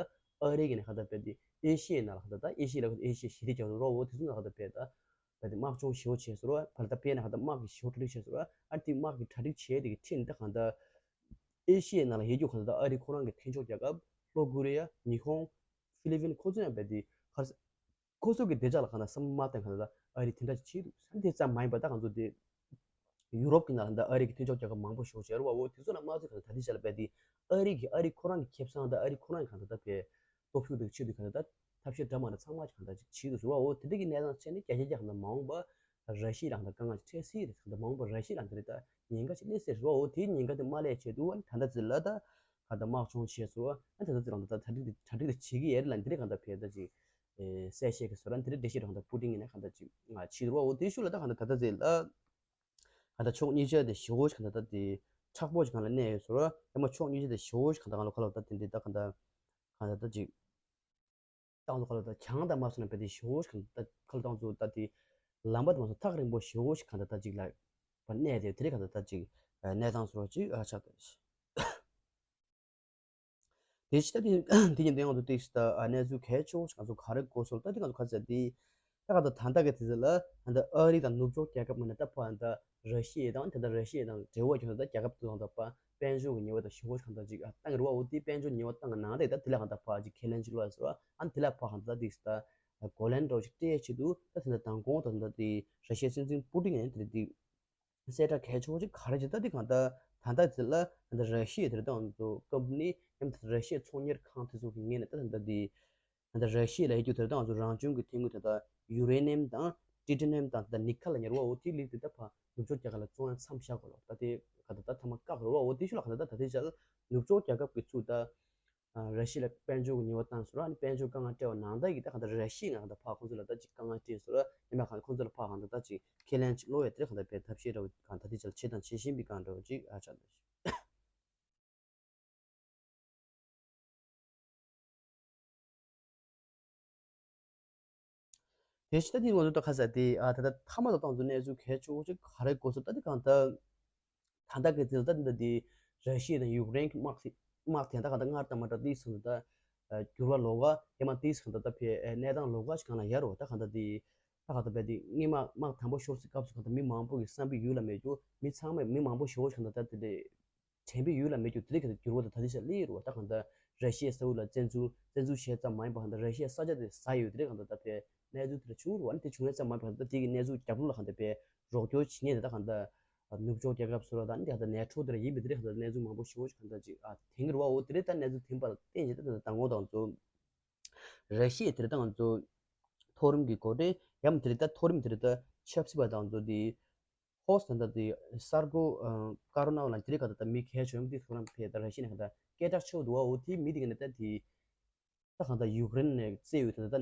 ཨ་རི་གི་ནས་གང་ལྟར་བས་ཏེ་ཨེ་ཤི་ཡའི་ནང་ལ་གང་ལྟར་ད་ཨེ་ཤི་ཡ་ལ་ཨེ་ཤི་ཡ་ཞི་བདེ་རྒྱ་མཚོ་རོགས་འོ་དེ་ཚོ་ནང་གང་ལྟར་བས་ད། ད་དེ་དམག་སྦྱོང་ཞེ་བོ་བྱས་ཟེར་བ་ཕར་ད་དཔེར་ན་གང་ལྟར་དམག་གི་ཞེ་བོ་གྲ་སྒྲིག་བྱས་ཟེར་བ་ཨ་དེ་དམག་གི་གྲ་སྒྲིག་བྱས་དེ་གི་ཁྲིད་འདི་གང་ལྟར་ཨེ་ཤི་ཡའི་ནང་ལ་ཡོད་རྒྱུ་གང་ལྟར་ཨ་རི་ཁོ་རང་གི་མཐུན་ཕྱོགས་རྒྱལ་ཁབ་ལྷོ་ཀོ་རི་ཡ་ཉི་ཧོང་ཧྥི་ལི་ཕིན་ཁོ་ཚོ་ཡང་བས་དེ་ཁར་ཁོ་ཚོ་གི་བདེ་འཇགས་ལ་གང་ལྟར་བསམ་བློ་མ་བཏང་གང་ལྟར་ཨ་རི་དེ་འདྲ་ཅིག་བྱས་འདུག་ཨ་དེ་ཙམ་མ་ཡིན་པ་ད་གང་ཚོ་དེ་ཡུ་རོབ་ཀྱི་ནང་ལ་གང་ལྟར་ཨ་རི་གི་མཐུན་ཕྱོགས་རྒྱལ་ཁབ་མང་པོ་ཞེ་བོ་ཅིག་ཡོད་རེད་བ། འོ་དེ་ཚོ་ལ་མ་ཚོད་གང་ལྟར་ད་ལྟའི་ཆ་ལ་བས་དེ་ཨ་རི་གི་ཨ་རི་ཁོ་རང་གི་ཁེ་བཟང་དང་ཨ་རི་ཁོ་རང་གི་གང་ལྟར་ད་བས་སྟོབས་ཤུགས་དེ་ཆེད་དུ་གང་ལྟར་ཐབས་ཤེས་འདྲ་མ་འདྲ་ཚང་མ་ཅིག་གང་ལྟར་ཅིག་བྱེད་དུ་ཟེར་བ། འོ་དེ་འདྲ་གི་གནས་སྟངས་བྱས་ནས་རྒྱ་ཆེ་རྒྱ་གང་ལྟར་མ་འོངས་པ་ར་ཤི་ཡ་ལ་གང་ལྟར་དཀའ་ངལ་ཅིག་འཕྲད་སྲིད་རེད། གང་ལྟར་མ་འོངས་པ་ར་ཤི་ཡ་ལ་འདི་རེད་ད་ཉེན་ཁ་ཅིག་སླེབས་སྲིད་རེད་བ། འོ་དེའི་ཉེན་ཁ་དེ་མ་སླེབས་ཆེད་དུ་ཨ་ནི་ད་ལྟ་ཚེ་ལ་ད་གང་ལྟར་དམག་སྦྱོང་བྱས་ཟེར་བ་ཨ་ནི་ད་ལྟ་ཚེ་ལ་ད་ལྟ་གྲ་སྒྲིག་དེ་གྲ་སྒྲིག་དེ་བྱེད་ཀྱི་ཡོད་རེད་ལ་འདི་རེད་གང་ལྟར་བས་ད་ཅིག་གསལ་བཤད་ཀྱི་ཟེར་བ་འདི་རེད་འགྲེལ་བཤད་རེད་གང་ལྟར་པུ་ཏིན་གྱི་ནས་གང་ལྟར་ཅིག་བྱེད་རེད་བ། འོ་དེའི་ཤུལ་ལ་ད་གང་ལྟར་ད་ལྟ་ཚེ་ལ། གང་ལྟར་ཕྱོགས་གཉིས་ཆ་དེ་ཞེ་བོ་ཞིག་གང་ལྟར་ད་དེ་མཁྲེགས་པོ་ཞིག་གང་ལ་གནས་ཡོད་ཟེར་བ། ཡང་མ་ཕྱོགས་གཉིས་ཆ་དེ་ཞེ་བོ་ཞིག་གང་ལྟར་གང་ལ་ག་ལ་ད་དེ་འདི་ད་གང་ལྟར་གང་ལྟར་ད་ཅིག་ཏང་ལོ་ག་ལ་ད་གྱང་དང་མ་སོང་ན་བས་དེ་ཞེ་བོ་ཞིག་གང་ལྟར་ད་ག་ལ་ཏང་ཚོ་ད་དེ་ལམ་པ་དེ་མ་སོང་ཐག་རིང་པོ་ཞེ་བོ་ཞིག་གང་ལྟར་ད་ཅིག་ལ་བ་གནས་དེ་དེ་རིགས་གང་ལྟར་ད་ཅིག་གནས་སྟངས་ཟེར་བ་ཅིག་ཨ་ཆགས་ད། དེ་ཕྱི་ད་དེ་དེ་ཉིན་དེ་ང་ཚོ་ཏིག་ད་གནས་ཚུལ་གལ་ཆེ་བོ་ཞིག་ང་ཚོ་ག་རེ་གོ་སོང་ད་དེ་ང་ཚོ་ག་ཚོད་དེ་ད་ག་ད་ད་ལྟ་གི་དུས་ཚོད་ལ་ད་ཨ་རི་དང་ནུབ་ཕྱོགས་རྒྱལ་ཁབ་མ་ནས་ད་ཕ་ད་ར་ཤི་ཡ་དང་ད་ད་ར་ཤི་ཡ་དང་འབྲེལ་བ་ཡོད་ད་རྒྱལ་ཁབ་དེ་དང་ད་ཕ་དཔལ་འབྱོར་གྱི་ཉེས་པ་དང་ཞེ་བོ་ཞིག་གང་ད་ཅིག་བཏང་གི་རེད་བ། འོ་དེ་དཔལ་འབྱོར་ཉེས་པ་བཏང་གི་ནང་དེ་ད་དེ་ལ་གང་ད་ཕ་ཅིག་ཁས་ལེན་ཅིག་ལོས་ཟེར་བ་ཨ་དེ་ལ་ཕ་གང་ད་ཏིག་ད་གོ་ལན་འདྲ་བོ་ཞིག་སྤྲད་ཆེད་དུ་ད་དེ་ད་མདང་དགོང་ད་ད་དེ་ར་ཤི་ཡའི་སྲིད་འཛིན་པུ་ཏིན་ཡང་དེ་དེ། གསལ་བསྒྲགས་གལ་ཆེ་བོ་ཅིག་ག་རེ་བྱེད་ད་འདི་གང་ལྟར་ད་ལྟ་ཚེ་ལ་ད་ལྟ་ར་ཤི་ཡ་དེར་ཏང་ཚོ་ཀམ་པ་ནི་ཡང་ད་ར་ཤི་ཡའི་ཚོང་གཉེར་ཁང་དེ་ཚོ་གི་ངོས་ནས་ད་ད་ལྟ་འདི་ད་ལྟ་ར་ཤི་ཡ་ལ་ཡོད་རྒྱུ་དེར་ཏང་ཚོ་རང་བྱུང་གི་ཐོན་ཁུངས་ད་ལྟ་ཡུ་རེ་ནི་ཡམ་དང་ ཊི་ཊི་ནེམ་དང་ད་ནི་ཁལ་ལ་ཉར་བ་འོ་དེ་ལིག་དེ་ད་ཕ་ནུབ་ཕྱོགས་རྒྱལ་ཁབ་ལ་བཙོང་ཡ་མཚམས་བཞག་དགོས་ལོ། ད་དེ་ག་ད་ད་ཐ་མ་བཀག་རོ་བ་འོ་དེ་ཤུ་ལ་ག་ད་ད་ད་དེ་ཆ་ལ་ནུབ་ཕྱོགས་རྒྱལ་ཁབ་ཀྱི་ཚུ་ད་ཨ་ར་ཤི་ཡ་ལ་དཔལ་འབྱོར་གྱི་ཉེས་པ་བཏང་སོང་ར། ཨ་ནི་དཔལ་འབྱོར་དཀའ་ངལ་སྤྲད་པ་ནང་ད་ཡི་གི་ད་ག་ད་ར་ཤི་ཡ་ནང་ད་ཕ་ཁོང་ཚོ་ལ་ད་ཅིག་དཀའ་ངལ་སྤྲད་སོང་ར། ཡིན་ན་ག་ཁོང་ཚོ་ལ་ཕ་ག་ད་ད་ཅིག་ཁས་ལེན་ཅིག་ལོ་ཡ་དེ་ག་ད་བས་ཐབས་ཤེས་འདྲ་བོ་ག་ད་དེ་ཆ་ལ་བྱེད་དང་བྱེད་བཞིན་པའི་གང་འདྲ་བོ་ཅིག་ཨ་ཆགས་འདུག་དེ་ཕྱི་ད་དེ་ང་ཚོ་ད་ཁ་ས་དེ་ཨ་ད་ད་ཐ་མ་ད་ཏང་ཚོ་གནས་ཚུལ་གལ་ཆེ་བོ་ཅིག་ག་རེ་གོ་སོང་ད་དེ་གང་ད་ད་ད་གི་དེ་ད་དེ་ད་དེ་ར་ཤི་ཡ་དང་ཡུཀ་རེན་གྱི་དམག་དེ་དམག་དེ་ད་གང་ད་སྔར་དང་མ་འདྲ་དེ་སོང་ད་འགྱུར་བ་ལོགས་ཀ་ཡ་མ་དེ་སོང་ད་ད་ཕེ་གནས་སྟངས་ལོགས་ཀ་ཞིག་གང་ལ་ཡར་རོ། ད་གང་ད་དེ་ད་གང་ད་བས་དེ་སྔོན་མ་དམག་དང་པོ་ཤོར་སའི་སྐབས་སུ་གང་ད་མི་མང་པོ་གི་བསམ་པའི་ཡུལ་ལ་མེད་རྒྱུ་མི་ཚང་མས་མི་མང་པོ་ཞེ་བོ་ཞིག་གང་ད་ད་དེ་དེ་དྲན་པའི་ཡུལ་ལ་མེད་རྒྱུ་དེ་རིགས་ཀྱི་འགྱུར་བ་དང་ད་ལྟ་ཞིག་སླེབས་ཡོད་རེད་བ། ད་གང་ལྟར་ར་ཤི་ཡའི་ས་ཁུལ་ལ་བཙན་འཛུལ་བཙན་འཛུལ་བྱས་ཙམ་མ་ཡིན་པ་གང་ལྟར་ར་ཤི་ཡའི་ས་ཆ་དེ་ཟ་ཡོད་དེ་རིགས་གང་ལྟར་ད་ཕེ་གནས་ཚུལ་དེ་འདྲ་བྱུང་རེད་བ། ཨ་ནི་དེ་བྱུང་ཡོད་ཙམ་མ་ཡིན་པ་གང་ལྟར་དེ་གི་གནས་ཚུལ་རྒྱབ་ལོགས་ལ་གང་ལྟར་ཕེ་རོགས་སྐྱོར་བྱེད་མཁན་དེ་ད་གང་ལྟར་ནུབ་ཕྱོགས་རྒྱལ་ཁབ་སུ་ར་དང་ཨ་ནི་དེ་གང་ལྟར་ནེ་ཊོ་དེ་འདྲ་ཡིན་པའི་དེ་རིགས་གང་ལྟར་གནས་ཚུལ་མང་པོ་ཞེ་པོ་ཞིག་གང་ལྟར་ཅིག་ཨ་དེང་གི་རེད་བ། འོ་དེ་རིགས་ད་གནས་ཚུལ་ཐོན་པ་ལ་བརྟེན་བྱས་ད་ད་མདང་དགོང་དང་ཚོ་ར་ཤི་ཡའི་དེ་རིགས་ད་ང་ཚོ་མཐོ་རིམ་གྱི་འགོ་ཁྲིད་ཡང་དེ་རིགས་ད་མཐོ་རིམ་དེ་རིགས་ད་ཆབ་སྲིད་པ་དང་ཚོ་དེ། ཧོ་སི་ད་ལྟ་དེ་གསར་འགོད་ཨ་ཀ་རུ་ནཱ་ལ་དེ་རིང་ག་ད་ལྟ་མི་གལ་ཆེ་བ་དེ་ཚོ་རང་ཕེ་ད་ར་ཤི་ཡ་ནས་ག་ད་སྐད་གྲགས་ཆེ་བོ་འདུག་བ། འོ་དེ་མི་དེ་ག་ནས་ད་དེ་ད་གང་ལྟར་ཡུཀ་རེན་ནས་བཙལ་ཡོད་ད་ལྟ་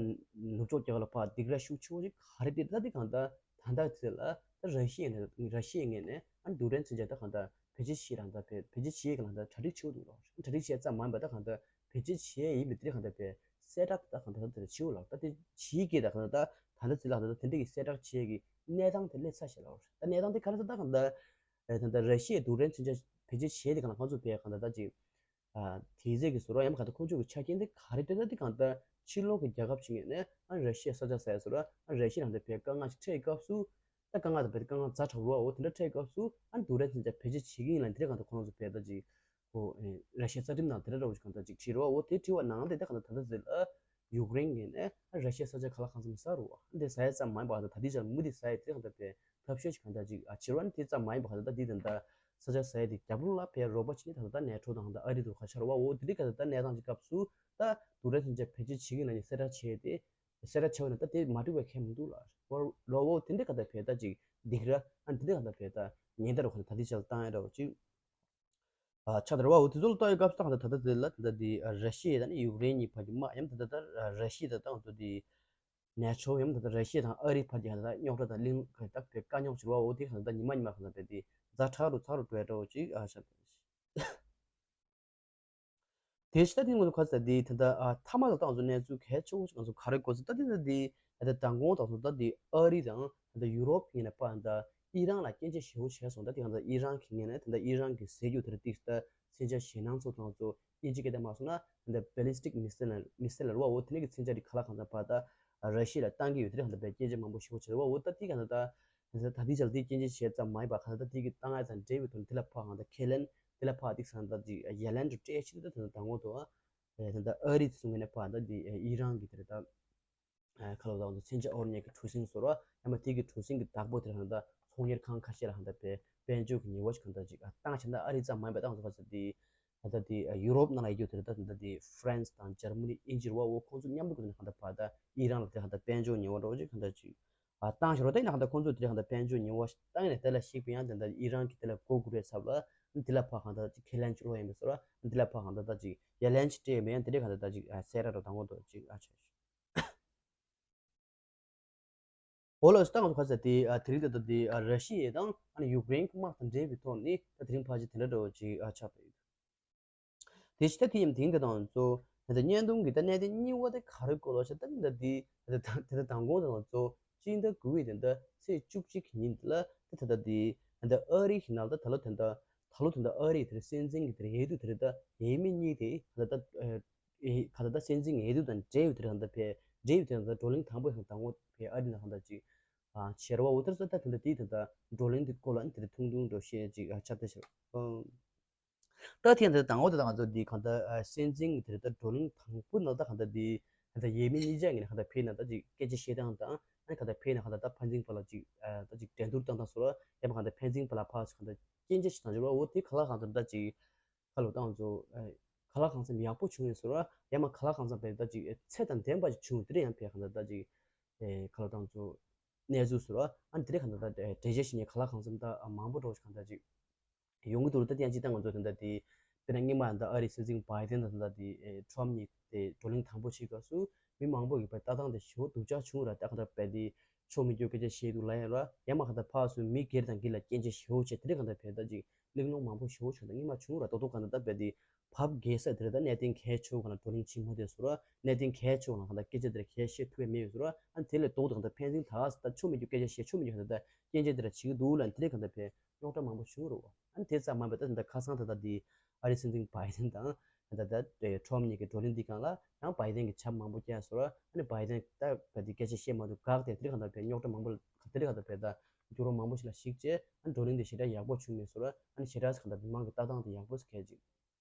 ནུབ་ཕྱོགས་རྒྱལ་ཁབ་ལ་ཕར་སྡིགས་ར་ཤུགས་ཆེ་བོ་ཞིག་ག་རེ་དེ་ད་དེ་གང་ལྟར་ད་ལྟ་དེ་ལ་ད་ར་ཤི་ཡ་ནས་ར་ཤི་ཡའི་ངོས་ནས་ཨ་ནི་རྡུལ་ཕྲན་མཚོན་ཆ་ད་གང་ལྟར་བེད་སྤྱོད་བྱེད་རང་ད་བེད་བེད་སྤྱོད་བྱེད་གི་ལ་ད་གྲ་སྒྲིག་ཆེ་བོ་འདུག་ལ། གྲ་སྒྲིག་བྱས་ཙམ་མ་ཡིན་པ་ད་གང་ལྟར་བེད་སྤྱོད་བྱས་ཡིན་པའི་དེ་གང་ལྟར་བེད་གསལ་བསྒྲགས་དེ་ད་གང་ལྟར་དེ་ཆེ་བོ་ལ་ད་དེ་བྱེད་ཀྱི་ད་གང་ལྟར་ད་ད་ལྟ་ཚེ་ལ་ད་ལྟ་དེ་འདྲ་གི་གསལ་བསྒྲགས་བྱེད་ཀྱི་གནས་སྟངས་དེ་སླེབས་ཚར་ཞེས་ལབ། ད་གནས་སྟངས་དེ་ག་རེ་ཟེར་ད་གང་ལྟར་ད་ལྟ་ར་ཤི་ཡའི་རྡུལ་ཕྲན་མཚོན་ཆ་བེད་སྤྱོད་བྱས་དེ་གང་ལ་ཁོང་ཚོ་བས་གང་ལྟར་ད་ཅིག་དེའི་ཚེ་གི་ཟུར་ཡང་གང་ལྟར་ཁོང་ཚོ་གི་ཆ་རྐྱེན་དེ་ག་རེ་སྤྲད་ད་དེ་གང་ལྟར་ཕྱི་ལོགས་ཀྱི་རྒྱལ་ཁབ་ཅིག་ཡིན་ནས་ཨ་ར་ཤི་ཡ་ས་ཆ་ཟེར་ཟུར་ཨ་ར་ཤི་ཡ་ནང་དེ་བས་དཀའ་ངལ་ཅིག་འཕྲད་སྐབས་སུ། ད་དཀའ་ངལ་དང་བས་དཀའ་ངལ་ཛ་དྲག་རུ་བ་འོ་དེ་འདྲ་འཕྲད་སྐབས་སུ་ཨ་རྡུལ་ཕྲན་མཚོན་ཆ་བེད་སྤྱོད་བྱེད་ཀྱི་ཡིན་ལ་དེ་རེད་གང་ལྟར་ཁོང་ཚོ་བས་ད་ཅིག་ཧོ། ཨེ། ར་ཤི་ཡའི་རྩ་ཁྲིམས་ནང་དེ་འདྲ་འདྲ་བོ་ཞིག་གང་ལྟར་ཅིག་བྲིས་རོགས། འོ་དེ་བྲིས་པ་ནང་དེ་ད་གང་ལྟར་ད་ལྟ་ཟེར་ཨ། ཡུཀ་རེན་གྱི་ནས་ཨ་ར་ཤི་ཡའི་ས་ཆ་ག་ལ་གང་འཚམ་ཟ་རོགས། ཨ་འདི་ཟ་ཡ་ཙམ་མ་ཡིན་པ་གང་ལྟར་ད་ལྟའི་ཆར་མུ་མཐུད་ཟ་ཡ་དེ་གང་ལྟར་བས་ཐབས་ཤེས་ཅིག་གང་ལྟར་ཅིག་ཨ་བྱེད་རོགས། ཨ་ནི་དེ་ཙམ་མ་ཡིན་པ་གང་ལྟར་ད་འདི་ད་ལྟ་ས་ཆ་ཟ་ཡ་དེ་རྒྱབ་ལོགས་ལ་བས་རོགས་པ་བྱེད་ནི་ད་ལྟ་ད་ནེ་ཊོ་དང་ད་ཨ་རི་དུ་ཁ་ཆར་བ་འོ་དེ་འདྲའི་གང་ལྟར་ད་གནས་སྟངས་ཀྱི་སྐབས་སུ་ད་རྡུལ་ཕྲན་མཚོན་ཆ་བེད་སྤྱོད་བྱེད་ཀྱི་ན་ནི་གསལ་བསྒྲགས་བྱས་ཏེ་གསལ་བསྒྲགས་བྱས་པ་ན་ད་དེ་མ་འགྲིག་པའི་ཁྱད་མི་འདུག་ལ། འོ་ལོ་འོ་དེ་འདྲའི་གང་ལྟར་བས་ད་ཅིག་སྡིགས་ར་ཨ་འདི་འདྲའི་གང་ལྟར་བས་ད་ཉེན་བརྡ་རོགས་གང་ལྟར་ད་ལྟའི་ཆར་བཏང་ཡ་འདྲ་བོ་ཅིག་ཨ་ཆགས་འདུག་ར་བ། འོ་དེ་ཚོ་ལ་ལྟ་བའི་སྐབས་སུ་ད་ལྟ་ད་ལྟ་དེ་ལ་ད་ལྟ་དེ་ཨ་ར་ཤི་ཡ་དང་ནི་ཡུཀ་རེན་གཉིས་བར་གྱི་དམག་ཡང་ད་ལྟ་ད་ར་ཤི་ཡ་དང་ད་ལྟ་དེ་ནེ་ཊོ་ཡང་ད་ལྟ་ར་ཤི་ཡ་དང་ཨ་རིའི་བར་གྱི་ད་ལྟ་རྙོག་དྲ་དང་གླེང་ད་ལྟ་བའི་དཀའ་རྙོག་ཅིག་ར་བ། འོ་དེ་ད་ལྟ་ཉི་མ་ཉི་མ་གང་ལྟར་བས་དེ་ཛ་དྲག་རུ་ཚ་རུ་འགྲོ་ཡ་འདྲ་བོ་ཅིག་ཨ་ཆགས་འདུག་དེ་ཕྱི་ད་དེ་ང་ཚོ་ག་ཚོད་དེ་ད་ལྟ་ཨ་མཐའ་མ་ལ་ད་ང་ཚོ་གནས་ཚུལ་གལ་ཆེ་བོ་ཞིག་ང་ཚོ་ག་རེ་གོ་ཚོད་ད་དེ་ད་དེ་ད་ལྟ་མདང་དགོང་ད་ཚོ་ད་དེ་ཨ་རི་དང་ད་ལྟ་ཡུ་རོབ་ཡིན་ན་པ་ད་ཨི་རན་ལ་སྐྱོན་བརྗོད་ཞེ་པོ་བྱས་སོང་། ད་དེ་ག་ད་ཨི་རན་གྱི་ངོས་ནས་ད་ལྟ་ཨི་རན་གྱི་ཟས་རྒྱུ་དེ་ར་ཏིག་ད་མཚོན་ཆ་ཞེད་སྣང་ཚོ་དང་ཚོ་དབྱིན་ཇི་སྐད་དེ་མ་སོང་ན་ད་ལྟ་ballistic missile missile ལ་ར་བ། འོ་དེ་ནས་ཀྱི་མཚོན་ཆ་དེ་ག་ལ་གང་ཚ་པ་ད་ར་ཤི་ཡ་ལ་བཏང་གི་ཡོད། དེ་ར་ག་ད་དཔེ་སྐྱོན་བརྗོད་མང་པོ་ཞེ་པོ་བྱས་ར་བ། འོ་ད་དེ་ག་ད་ད་ད་ད་དེ་ཆ་ལ་དེ་སྐྱོན་བརྗོད་བྱས་ཙམ་མ་ཡིན་པ་ག་ད་ད་དེ་གི་བཏང་ཡ་དང་འབྲེལ་བའི་ཐོག་ནས་དེ་ལ་ཕ་གང་ད་ཁས་ལེན་དེ་ལ་ཕ་ཏིག་སང་ད་དེ་ཡ་ལན་དུ་སྤྲད་ཆེད་དུ་ད་ད་ད་ངོ་དུ་ཨ། ད་ལྟ་ཨ་རི་ཚོ་ངོས་ནས་ཕར་ད་འདི་ཨི་རན་གྱི་དེ་རེད་ད། ཁ་ལོ་ད་ང་ཚོ་མཚོན་ཆ་དབོར་མཁན་གྱི་གྲུ་གཟིངས་ཟེར་བ་ཡང་མ་དེ་གི་གྲུ་གཟིངས་ཀྱི་བདག་པོ་དེ་རེད་ད། ཚོང་གཉེར་ཁང་ཁ་ཤས་ལ་ཧ་ད་པའི་དཔལ་འབྱོར་གྱི་ཉེས་པ་ཞིག་གང་ད་ཅིག་བཏང་བྱས་ད་ཨ་རི་ཙམ་མ་ཡིན་པ་ད་ང་ཚོ་ཁ་ཚ་དེ་ད་ལྟ་དེ་ཡུ་རོབ་ནང་ལ་ཡོད་རྒྱུ་དེ་རེད་ད། ད་ལྟ་དེ་ཧྥ་རན་སི་དང་འཇར་མ་ནི་དབྱིན་ཇི་རེད་བ། འོ་ཁོང་ཚོ་མཉམ་དུ་གི་ནས་ཧ་ད་ཕར་ད་ཨི་རན་ལ་དེ་ཧ་ད་དཔལ་འབྱོར་ཉེས་པ་འདྲ་བོ་ཅིག་གང་ད་ཅིག་ཨ་བཏང་ཞོར་དེ་ཡིན་ན་གང་ལྟར་ཁོང་ཚོས་དེ་རིང་གང་ལྟར་དཔལ་འབྱོར་ཉེས་པ་བཏང་ཡིན་ན་དེ་ལ་གཞིགས་པ་ཡང་དེ་འདྲ་ཨི་རན་གྱིས་དེ་ལ་མགོ་སྒུར་བའི་ཚབ་ལ་དེ་ལ་ཕར་གང་ལྟར་ཅིག་ཁས་ལེན་ཅིག་ལོག་ཡིན་པའི་ཟེར་བ་དེ་ལ་ཕར་གང་ལྟར་ད་ཅིག་ཡ་ལན་ཅིག་སྤྲད་ཡོད་མེད་ཡང་དེ་འདྲའི་གང་ལྟར་ད་ཅིག་ཨ་གསལ་ར་རོ་དང་པོ་དོ་ཅིག་ཨ་ཆོད་ཆོད། འོ་ལོ་སི་ད་ང་ཚོ་ག་ཚ་དེ་ཨ་དེ་རིང་ད་ལྟ་དེ་ཨ་ར་ཤི་ཡ་དང་ཨ་ནི་ཡུཀ་རེན་གྱི་དམག་དང་འབྲེལ་བའི་ཐོག་ནས་ད་དེ་རིང་ཕལ་ཆེར་དེ་འདྲ་འདྲ་བོ་ཅིག་ཨ་ཆགས་པ་ཡོད། དེ་ཕྱི་ད་དེ་ཡིན་དེང་དེ་དང་ཚོ་ད་ལྟ་བརྙན་ཐུང་གི་ད་གནད་དོན་གཉིས་པ་དེ་ག་རེ་སྐོར་ལ་ཤ་ད་ད་དེ་ད་ད་དང་གོང་དེ་དང་ཚོ་སྤྱི་ཟླ་དགུ་པའི་དེ་ད་ཚེས་བཅུ་གཅིག་གི་ཉིན་དེ་ལ་ད་ད་ད་དེ་ད་ཨ་རི་གི་ནང་ད་ད་ལོ་དེ་ད་ད་ལོ་དེ་ད་ཨ་རི་དེ་སྲིད་འཛིན་གྱི་དེ་འོས་བསྡུ་དེ་ད་འོས་མི་གཉིས་དེ་ད་ད་ཨེ་ག་ད་ད་སྲིད་འཛིན་འོས་བསྡུ་དང་འབྲེལ་བའི་དེ་ད་ད་བས་འབྲེལ་བའི་དེ་ད་བགྲོ་གླེང་དང་པོ་ཡང་དང་པོ་བས་ཨ་རི་ནང་ད་ཅིག་བྱེད་ར་བ། འོ་དེར་ཚོ་ད་དེ་ད་དེ་ད་ད་བགྲོ་གླེང་དེ་སྐོར་ལ་དེ་ཐུང་ཐུང་འགྲོ་ཤེས་ཅིག་ཆ་ད་ཤར། ད་ཐེངས་འདིར་དང་པོ་དེ་དང་ང་ཚོ་འདི་གང་ལྟར་ཨ་སྲིད་འཛིན་གྱི་དེ་ལྟར་བགྲོ་གླེང་དང་པོ་ནང་ད་གང་ལྟར་འདི་གང་ལྟར་འོས་མི་གཉིས་ཆ་ངོས་ནས་གང་ལྟར་ཕེབས་ན་ད་ཅིག་སྐད་ཆ་བཤད་སྟངས་དང་ཨ་ནི་གང་ལྟར་ཕེབས་ན་གང་ལྟར་ད་ཕན་ཚུན་བར་ལ་ཅིག་ཨ་ད་ཅིག་འགྲན་བསྡུར་བཏང་སྟངས་སོགས་ལ་ཡང་གང་ལྟར་ཕན་ཚུན་བར་ལ་ཕར་ཚུར་གང་ལྟར་སྐྱོན་ཆ་ཞིག་དང་འབྱོར་བ་འོ་དེ་ག་ལ་གང་ལྟར་ད་ཅིག་ཁ་ལོ་བཏང་ཚོ་ཨ་ག་ལ་གང་འཚམ་ཡག་པོ་བྱུང་ཡོད་སོགས་ལ་ཡང་མ་ག་ལ་གང་འཚམ་བས་ད་ཅིག་ཚད་དང་ལྡན་པ་ཅིག་བྱུང་དེ་རེད་ཡང་ཕེབས་གང་ལྟར་ད་ཅིག་ཨ་ཁ་ལོ་བཏང་ཚོ། གནས་ཚུལ་ཟེར་བ། ཨ་ནི་དེ་རིང་གང་ལྟར་ད་འགྲེལ་བཤད་བྱེད་མཁན་ག་ལ་གང་འཚམ་ད་མང་པོ་འགྲོ་གང་ལྟར་ཅིག་ཡོང་གི་འདུག་ད་ཐེངས་སྤྱིར་བཏང་ང་ཚོ་ད་ལྟ་དེ་དཔེར་ན་སྔོན་མ་ད་ཨ་རིའི་སྲིད་འཛིན་བྷའི་ཌེན་དང་ད་ལྟ་དེ་ཨེ་ཊྲམ་གཉིས་དེ་བགྲོ་གླེང་དང་པོ་བྱེད་སྐབས་སུ་མི་མང་པོ་གིས་བས་ལྟ་སྟངས་དེ་ཞེ་པོ་སྡུག་ཅག་བྱུང་ར། ད་གང་ལྟར་བས་དེ་ཆོ་མི་རྒྱུ་སྐད་ཆ་བཤད་འདུག་ལབ་ཡ་ར། ཡང་མ་གང་ལྟར་ཕར་ཚུར་མི་སྒེར་དང་སྒེར་ལ་སྐྱོན་བརྗོད་ཞེ་པོ་བྱས། དེ་རིང་གང་ལྟར་བས་ད་ཅིག་གླེང་སློང་མང་པོ་ཞེ་པོ་བྱུང་། ད་སྔོན་མ་བྱུང་ར། རྡོག་རྡོག་གང་ལྟར་ད་བས་དེ་བབ་རྒྱས་ས་དེ་རེད། ད་གནད་དོན་གལ་ཆེ་བོ་གང་ལ་བགྲོ་གླེང་བྱེད་མ་ཐུབ་ཟེར་ར། གནད་དོན་གལ་ཆེ་བོ་ལ་གང་ལྟར་སྐད་ཆ་དེ་ལ་གལ་བཤད་ཐུབ་ཡ་མེད་ཟེར་ར། ཨ་ནི་དེ་ལས་ལྡོག་ཏུ་གང་ལྟར་ཕན་ཚུན་ད་ད་ཆོ་མི་རྒྱུ་སྐད་ཆ་བཤད། ཆོ་མི་རྒྱུ་གང་ལྟར་ད་སྐྱོན་བརྗོད་དེ་ལ་བྱེད་ཀྱི་འདུག་ལབ། དེ་རིང་གང་ལྟར་བས་རྙོག་དྲ་མང་པོ་བྱུང་རུང་། ཨ་ནི་དེ་ཙམ་མ་ཡིན་པར་ད་ད་ཁ་སང་ད་ལྟ་དེ་ཨ་རིའི་སྲིད་འཛིན་བྷའི་ཌེན་དང་ད་ལྟ་ཊྲམ་གཉིས་ཀྱི་བགྲོ་གླེང་འདི་སྒང་ལ་ཡང་བྷའི་ཌེན་གྱིས་བྱབ་མང་པོ་བཀལ་ཟེར་ར། ཨ་ནི་བྷའི་ཌེན་ད་བས་དེ་སྐད་ཆ་བཤད་མ་ཐུབ་དགག་སྟེ། དེ་རིང་གང་ལྟར་བས་རྙོག་དྲ་མང་པོ་ལ་དེ་རིང་གང་ལྟར་བས་ད་འགྱུར་བ་མང་པོ་ཞིག་ལ་གཞིགས་བྱས། ཨ་ནི་བགྲོ་གླེང་འདི་ཞེ་དྲག་ཡག་པོ་བྱུང་མེད་ཟེར་ར། ཨ་ནི་ཞེ་དྲག་གང་ལྟར་མི་མང་གི་ལྟ་སྟངས་དེ་ཡག་པོ་ཞིག་གལ་ཆེ་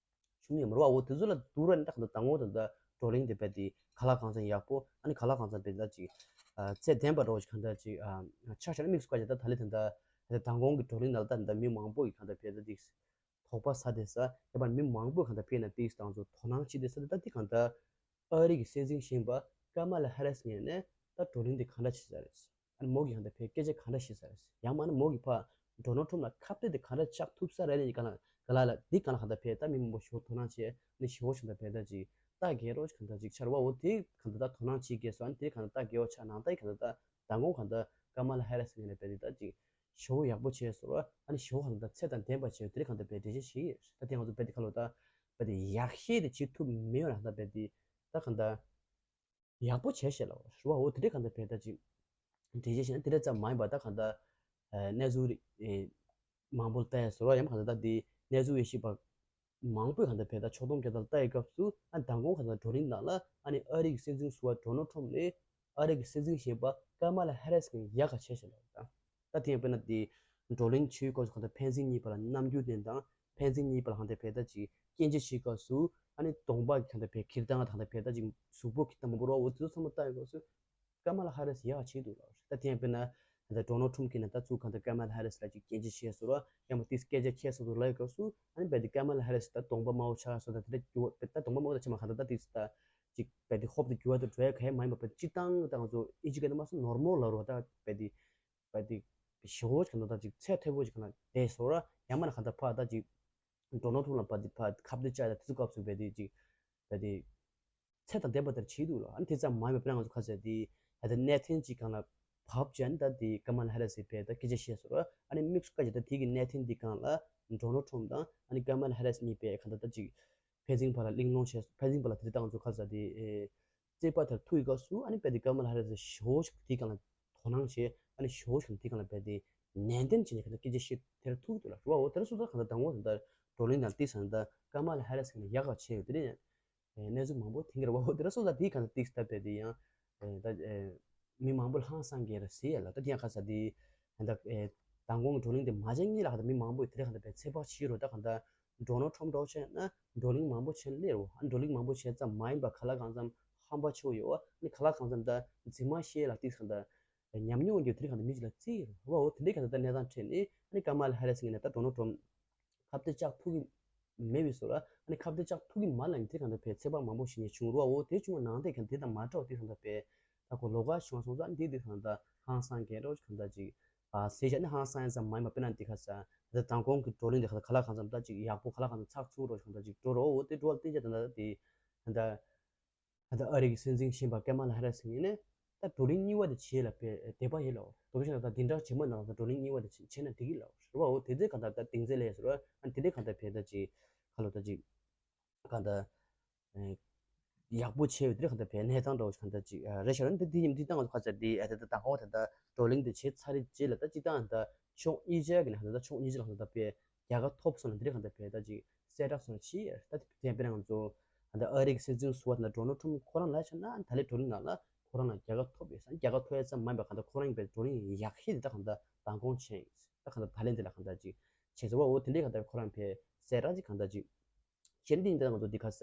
བྱུང་ཡོད་མ་རེད་བ། འོ་དེ་ཚོ་ལ་བསྡུར་བ་ནི་ད་གང་ལྟར་མདང་དགོང་དང་ད་བགྲོ་གླེང་དེ་བས་དེ་ག་ལ་གང་འཚམ་ཡག་པོ། ཨ་ནི་ག་ལ་གང་འཚམ་བས་ད་ཅིག་ཨ་ཚད་ལྡན་པ་འདྲ་བོ་ཞིག་གང་ལྟར་ཅིག་ཨ་ཆ་བཞག་ན་དམིགས་སུ་བཀར་བྱས། ད་ད་ལན་ད་ད་ད་མདང་དགོང་གི་བགྲོ་གླེང་ནང་ལ་ད་ད་མི་མང་པོ་ཡིས་གང་ལྟར་བས་ད་དེ་དོགས་པ་ཟ་བསྡད་ས། ཡང་མ་མི་མང་པོས་གང་ལྟར་བས་ན་དེ་དང་ཚོ་དོ་སྣང་བྱེད་བསྡད་ས་དེ་ད་དེ་གང་ལྟར་ཨ་རི་གི་སྲིད་འཛིན་གཞོན་པ་ཀ་མ་ལ་ཧེ་རིས་ངོས་ནས་ད་བགྲོ་གླེང་དེ་གང་འདྲ་བྱེད་ས་རེད། ཨ་ནི་མོ་གིས་གང་ལྟར་བས་སྐད་ཆ་གང་འདྲ་བཤད་ས་རེད། ཡང་མིན་ན་མོ་གིས་ཕར་ཌོ་ནལ་ཊམ་ལ་ཁ་གཏད་དེ་གང་འདྲ་བཅག་ཐུབ་ས་རེད་ནི་གང་ལ་ག་ལ་ལ་འདི་གང་ལ་གང་ལྟར་བས་ད་མི་མང་པོ་ཞེ་པོ་དོ་སྣང་བྱས་ནི་ཞེ་པོ་ཞིག་གང་ལྟར་བས་ད་ཅིག་ལྟ་རྒྱལ་རོགས་གང་ལྟར་ཅིག་ཆར་བ་འོ་དེ་གང་ལྟར་ད་དོ་སྣང་བྱེད་དགོས་སོ། ཨ་ནི་དེ་གང་ལྟར་ལྟ་རྒྱལ་བ་ཆགས་ནང་ད་གང་ལྟར་ད་མདང་དགོང་གང་ལྟར་ཀ་མ་ལ་ཧེ་རིས་ངོས་ནས་བས་དེ་ད་ཅིག་ཞེ་པོ་ཡག་པོ་བྱས་སོང་ར། ཨ་ནི་ཞེ་པོ་གང་ལྟར་ཚད་དང་ལྡན་པ་བྱས། དེ་གང་ལྟར་བས་འགྲེལ་བཤད་བྱེད་ཡོད། ད་དེ་ང་ཚོ་བས་དེ་ཁ་ལོ་ད་བས་དེ་ཡག་ཤོས་དེ་བྱེད་ཐུབ་མེད་ཡོད་ར། ད་བས་དེ་ད་གང་ལྟར་ཡག་པོ་བྱས་ཤག་ལབ་རེད་བ། འོ་དེ་འདྲ་གང་ལྟར་བས་ད་ཅིག་འགྲེལ་བཤད་བྱས་ན་དེ་འདྲ་ཙམ་མ་ཡིན་པ་ད་གང་ལྟར་ཨ་གནས་ཚུལ་རིགས་ཨེ་མང་པོ་ལ་ལྟ་ཡ་ཟེར་བ། ཡང་གང་ལྟར་ད་དེ་གནས་ཚུལ་དབྱེ་ཞིབ་པ་མང་པོས་གང་ལྟར་བས་ད་ཕྱོགས་སྡོམ་རྒྱག་སྟངས་ལྟ་ཡི་སྐབས་སུ། ཨ་མདང་དགོང་གང་ལྟར་བགྲོ་གླེང་ནང་ལ་ཨ་ནི་ཨ་རི་གི་སྲིད་འཛིན་ཟུར་པ་ཌོ་ནལ་ཊམ་ལས་ཨ་རི་གི་སྲིད་འཛིན་གཞོན་པ་ཀ་མ་ལ་ཧེ་རིས་ཀྱིས་ཡག་ག་བྱས་ཤག་ལབ་རེད་ད། ད་དེ་ཡང་དཔེར་ན་དེ་བགྲོ་གླེང་བྱེད་སྐབས་སུ་གང་ལྟར་ཕན་ཚུན་གཉིས་བར་ལ་རྣམ་འགྱུར་ལྡན་དང་། ཕན་ཚུན་གཉིས་བར་ལ་གང་ལྟར་བས་ད་ཅིག་སྐྱོན་བརྗོད་བྱེད་སྐབས་སུ་ཨ་ནི་གདོང་པ་གི་གང་ལྟར་བས་འཁྱེར་སྟངས་དང་། གང་ལྟར་བས་ད་ཅིག་གཟུགས་པོ་འཁྱེར་སྟངས་མང་པོ་རོ། འོ་དེ་ཚོ་ཚང་མ་ལྟ་ཡོང་སྐབས་སུ་ཀ་མ་ལ་ཧེ་རིས་ཡག་བྱས་འདུག་ལབ་རེད། ད་དེ་ཡང་དཔེར་ན་ད་ཌོ་ནལ་ཊམ་གྱིས་ན་ད་ཚུར་གང་ལྟར་ཀ་མ་ལ་ཧེ་རིས་ལ་ཅིག་སྐྱོན་བརྗོད་བྱས་སོང་ར། ཡང་མ་དེ་སྐད་ཆ་ཁྱེར་སོང་འདུག་ལབ་ཡོང་སྐབས་སུ། ཨ་ནི་བས་དེ་ཀ་མ་ལ་ཧེ་རིས་ད་གདོང་པ་དམར་པོ་ཆགས་སོང་། ད་དེ་འདྲ་འགྱུར་བ་ད་གདོང་པ་དམར་པོ་ད་ཆགས་མ་གང་ལྟར་ད་དེ་ད་ཅིག་བས་དེ་ཧོབ་ཏེ་འགྱུར་བ་དང་འགྲོ་ཡ་ག་ཡ་མ་ཡིན་པ་བས་སྤྱིར་བཏང་ད་ང་ཚོ་ཨིན་ཇི་སྐད་ནང་མ་སོང་ནོར་མལ་ལབ་རོ། ད་བས་དེ་བས་དེ་ཞེ་པོ་ཅིག་གང་ལྟར་ད་ཅིག་ཚད་མཐོ་པོ་ཅིག་གང་ལ་བསྡད་སོང་ར། ཡང་མིན་ན་གང་ལྟར་ཕར་ད་ཅིག་ཌོ་ནལ་ཊམ་ལ་བས་དེ་ཕར་ཁ་གཏད་བཅག་ཡ་དེ་ཚོ་སྐབས་སུ་བས་དེ་ཅིག་བས་དེ་ཚད་དང་ལྡན་པ་དེར་བྱེད་འདུག་ལ། ཨ་ནི་དེ་ཙམ་མ་ཡིན་པར་དཔེར་ན་ང་ཚོ་ཁ་ཟེར་དེ་ད་ལྟ་གནད་དོན་ཅིག་སྒང་ལ་བབས་བྱས་ནས་ད་དེ་ཀ་མ་ལ་ཧེ་རིས་བས་ད་སྐད་ཆ་བཤད་སོང་ར། ཨ་ནི་དམིགས་སུ་བཀར་བྱས་ད་དེ་གི་གནད་དོན་འདི་སྒང་ལ་ཌོ་ནལ་ཊམ་དང་ཨ་ནི་ཀ་མ་ལ་ཧེ་རིས་གཉིས་བས་གང་ལྟར་ད་ཅིག་ཕན་ཚུན་བར་ལ་གླེང་སློང་བྱས། ཕན་ཚུན་བར་ལ་དེ་ལྟ་ང་ཚོ་ཁ་ཟེར་དེ་ཨེ་རྩོད་པ་དེར་ཐུག་ཡོད་སྐབས་སུ། ཨ་ནི་བས་དེ་ཀ་མ་ལ་ཧེ་རིས་ཞེ་པོ་ཅིག་དེ་སྒང་ལ་དོ་སྣང་བྱས། ཨ་ནི་ཞེ་པོ་ཅིག་དེ་སྒང་ལ་བས་དེ་ནན་ཏན་བྱས་ནས་གང་ལྟར་སྐད་ཆ་བཤད་དེར་ཐུག་འདུག་ལ། རེད་བ། འོ་དེར་སོང་ཙང་གང་ལྟར་མདང་དགོང་ད་ལྟ་བགྲོ་གླེང་དང་དེ་ཙམ་ད་ཀ་མ་ལ་ཧེ་རིས་གིས་ཡག་ག་བྱས་ཡོད། དེ་རེད། ཨེ་གནས་ཚུལ་མང་པོ་ཐོན་གྱི་རེད་བ། འོ་དེ་འདྲ་སོང་ཙང་དེའི་གང་ལྟར་ཏིག་སྟབས་བས་དེ་ཡང་ཨེ་ད་ཨེ་མི་མང་པོ་ཧང་སང་གི་རེད་ཟེར་ཡ་ལ། ད་དེ་ཡང་ཁ་ས་དེ་ད་ཨེ་མདང་དགོང་གི་བགྲོ་གླེང་དེ་མ་བྱས་སྔོན་ལ་གང་ལྟར་མི་མང་པོས་དེ་རེད་གང་ལྟར་བས་ཚོད་དཔག་བྱེད་རོགས། ད་གང་ལྟར་ཌོ་ནལ་ཊམ་འདྲ་བོ་བྱས་ན་བགྲོ་གླེང་མང་པོ་བྱས་ན་སླེབས་རོགས། ཨ་བགྲོ་གླེང་མང་པོ་བྱས་ཙམ་མ་ཡིན་པ་ག་ལ་གང་འཚམ་ཧམ་པ་ཆེ་བོ་ཡོད་བ། ཨ་ནི་ག་ལ་གང་འཚམ་ད་འཛིན་མ་ཤེས་ལ་ཏིག་གང་ལྟར་ཉམས་མྱོང་ཡོད་དེ་རེད་གང་ལྟར་མི་གཅིག་ལ་བརྩི་ཡི་རོགས་བ། འོ་དེ་འདྲའི་གང་ལྟར་ད་གནས་སྟངས་འཕྲད་ནས། ཨ་ནི་ཀ་མ་ལ་ཧེ་རིས་ངོས་ནས་ད་ཌོ་ནལ་ཊམ་ཁ་གཏད་བཅག་ཐུབ་ཀྱི་མེད་པའི་བཟོ་ལ། ཨ་ནི་ཁ་གཏད་བཅག་ཐུབ་ཀྱི་མ་ལ་ནི་དེ་གང་ལྟར་བས་ཚོད་དཔག་མང་པོ་ཞིག་ནས་བྱུང་རོགས། འོ་དེ་བྱུང་བ་ནང་དེ་གང་དེ་དང་མ་འདྲ་བ་དེ་གང་ལྟར་བས་ད་ཁོ་ལོགས་ཀ་བྱུང་བ་སོང་ཙང་། ཨ་ནི་དེ་དེ་གང་ལྟར་ཧང་སང་གི་རོགས་གང་ལྟར་ཅིག་ཨ་ཟེར་བྱས་ནས་ཧང་སང་ཡ་ཙམ་མ་ཡིན་པ། དཔེར་ན་འདི་ཁ་ས་ད་མདང་དགོང་གི་བགྲོ་གླེང་འདི་ཁ་ད་ག་ལ་གང་འཚམ་ད་ཅིག་ཡག་པོ་ག་ལ་གང་འཚམ་ཚགས་ཚུད་རོགས་གང་ལྟར་ཅིག་འགྲོ་རོགས། འོ་དེ་འགྲོ་བ་བསྟན་བྱས་ད་ད་དེ་ད་ད་ད་ཨ་རི་གི་སྲིད་འཛིན་གཞོན་པ་ཀ་མ་ལ་ཧེ་རིས་ཡིན་ནས་ད་བགྲོ་གླེང་གཉིས་པ་དེ་བྱེད་ལ་བས་དད་པ་ཡོད་ལ། འོ་དོ་ཤ་ད་འདི་འདྲ་བྱེད་མ་ནང་ད་བགྲོ་གླེང་གཉིས་པ་དེ་བྱེད་ན་འགྲིག་གི་ལ། རེད་བ། འོ་དེ་ཚོའི་གང་ལྟར་ད་གཏིང་ཚད་ལས་ཟེར་བ། ཨ་དེ་འདྲའི་གང་ལྟར་བས་ད་ཅིག་ཁ་ལོ་ད་ཅིག་གང་ལྟར་ཨེ་ཡག་པོ་བྱས་ཡོད། དེ་འདྲའི་གང་ལྟར་བས་གནས་སྟངས་འདྲ་བོ་ཞིག་གང་ལྟར་ཅིག་ཨ་རེད་ཤག་རེད། འདི་འདི་ཡིན་འདི་ད་ང་ཚོ་ཁ་ཚ་འདི་ཨ་ད་ད་ད་ཧོ་ད་ད་བགྲོ་གླེང་དེ་བྱས་ཚར་རེད་རྗེས་ལ་ད་སྤྱིར་བཏང་ད་ཕྱོགས་གཉིས་ཆ་གི་ནས་ད་ད་ཕྱོགས་གཉིས་ཆ་ལ་གང་ལྟར་བས་རྒྱལ་ཁ་ཐོབ་སོང་ན་དེ་འདྲའི་གང་ལྟར་བས་ད་ཅིག་གསལ་བསྒྲགས་སོང་ན་ཆེ་ཡ། ད་དེ་དཔེར་ན་ང་ཚོ་ད་ཨ་རི་གི་སྲིད་འཛིན་ཟུར་པ་ད་ཌོ་ནལ་ཊམ་ཁོ་རང་ལ་ཆ་ན་ད་ལས་བགྲོ་གླེང་ནང་ལ་ཁོ་རང་ལ་རྒྱལ་ཁ་ཐོབ་ཡོད་ས། རྒྱལ་ཁ་ཐོབ་ཡ་ཙམ་མ་ཡིན་པ་གང་ལྟར་ཁོ་རང་བས་བགྲོ་གླེང་ཡག་ཤོས་དེ་ད་གང་ལྟར་མདང་དགོང་བྱས་ཡིན། ད་གང་ལྟར་ད་ལན་དེ་ལ་གང་ལྟར་ཅིག་བྱས་ཟེར་བ། འོ་དེ་འདྲའི་གང་ལྟར་ཁོ་རང་བས་གསལ་བསྒྲགས་ཅིག་གང་ལྟར་ཅིག་བྱས་ནས་འདི་ཡིན། ད་ང་ཚོ་འདི་ཁ་ས་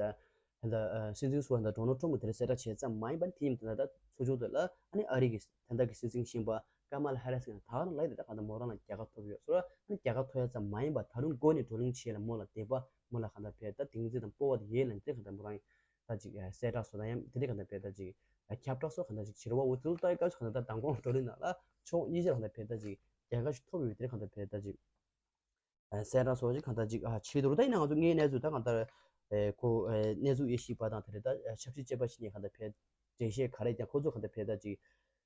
ད་ལྟ་སྲིད་འཛིན་ཟུར་པ་ད་ཌོ་ནལ་ཊམ་གྱིས་དེ་འདྲ་གསལ་བསྒྲགས་བྱས་ཙམ་མ་ཡིན་པ། དེ་ཡིན་ད་ད་ཚོགས་ཆུང་དེ་ལ་ཨ་ནི་ཨ་རི་གི་ད་ལྟ་གི་སྲིད་འཛིན་གཞོན་པ་ཀ་མ་ལ་ཧེ་རིས་ཀྱིས་ད་ག་རང་ལབ་ཡོད། ད་གང་ལྟར་མོ་རང་ལ་རྒྱལ་ཁ་ཐོབ་ཡོད་ཟེར་བ། ཨ་ནི་རྒྱལ་ཁ་ཐོབ་ཡ་ཙམ་མ་ཡིན་པ་ད་རུང་སྒོ་ནས་བགྲོ་གླེང་བྱས་ལ་མོ་ལ་དད་པ་མོ་ལ་གང་ལྟར་བས་ད་གཏིང་ཚད་དང་སྤོབས་པ་དེ་ཡོད་ལབ་ནས་དེ་གང་ལྟར་མོ་རང་ད་ཅིག་གསལ་བསྒྲགས་སོགས་དང་ཡང་དེ་འདྲའི་གང་ལྟར་བས་ད་ཅིག་ཁྱབ་བསྒྲགས་སོགས་གང་ལྟར་ཅིག་བྱེད་རོགས། འོ་དེ་ཚོ་ལྟ་ཡི་སྐབས་སུ་གང་ལྟར་ད་མདང་དགོང་བགྲོ་གླེང་ནང་ལ་ ཕྱོགས་གཉིས་ཆར་གང་ལྟར་བས་ད་ཅིག་རྒྱལ་ཁ་ཞིག་ཐོབ་ཡོད་དེ་གང་ལྟར་བས་ད་ཅིག་གསལ་བསྒྲགས་སོགས་ཅིག་གང་ལྟར་ཅིག་བྱེད་འདུག་ད་ཡིན་ན་ང་ཚོ་ངའི་གནས་ཚུལ་ད་གང་ལྟར་ཁོ་གནས་ཚུལ་དབྱེ་ཞིབ་པ་དང་དེ་རེད་ད་ཆབ་སྲིད་དཔྱད་པ་ཞིག་ནས་གང་ལྟར་བས་འགྲེལ་བཤད་ག་རེ་ཀྱང་ཁོ་ཚོ་གང་ལྟར་བས་ད་ཅིག་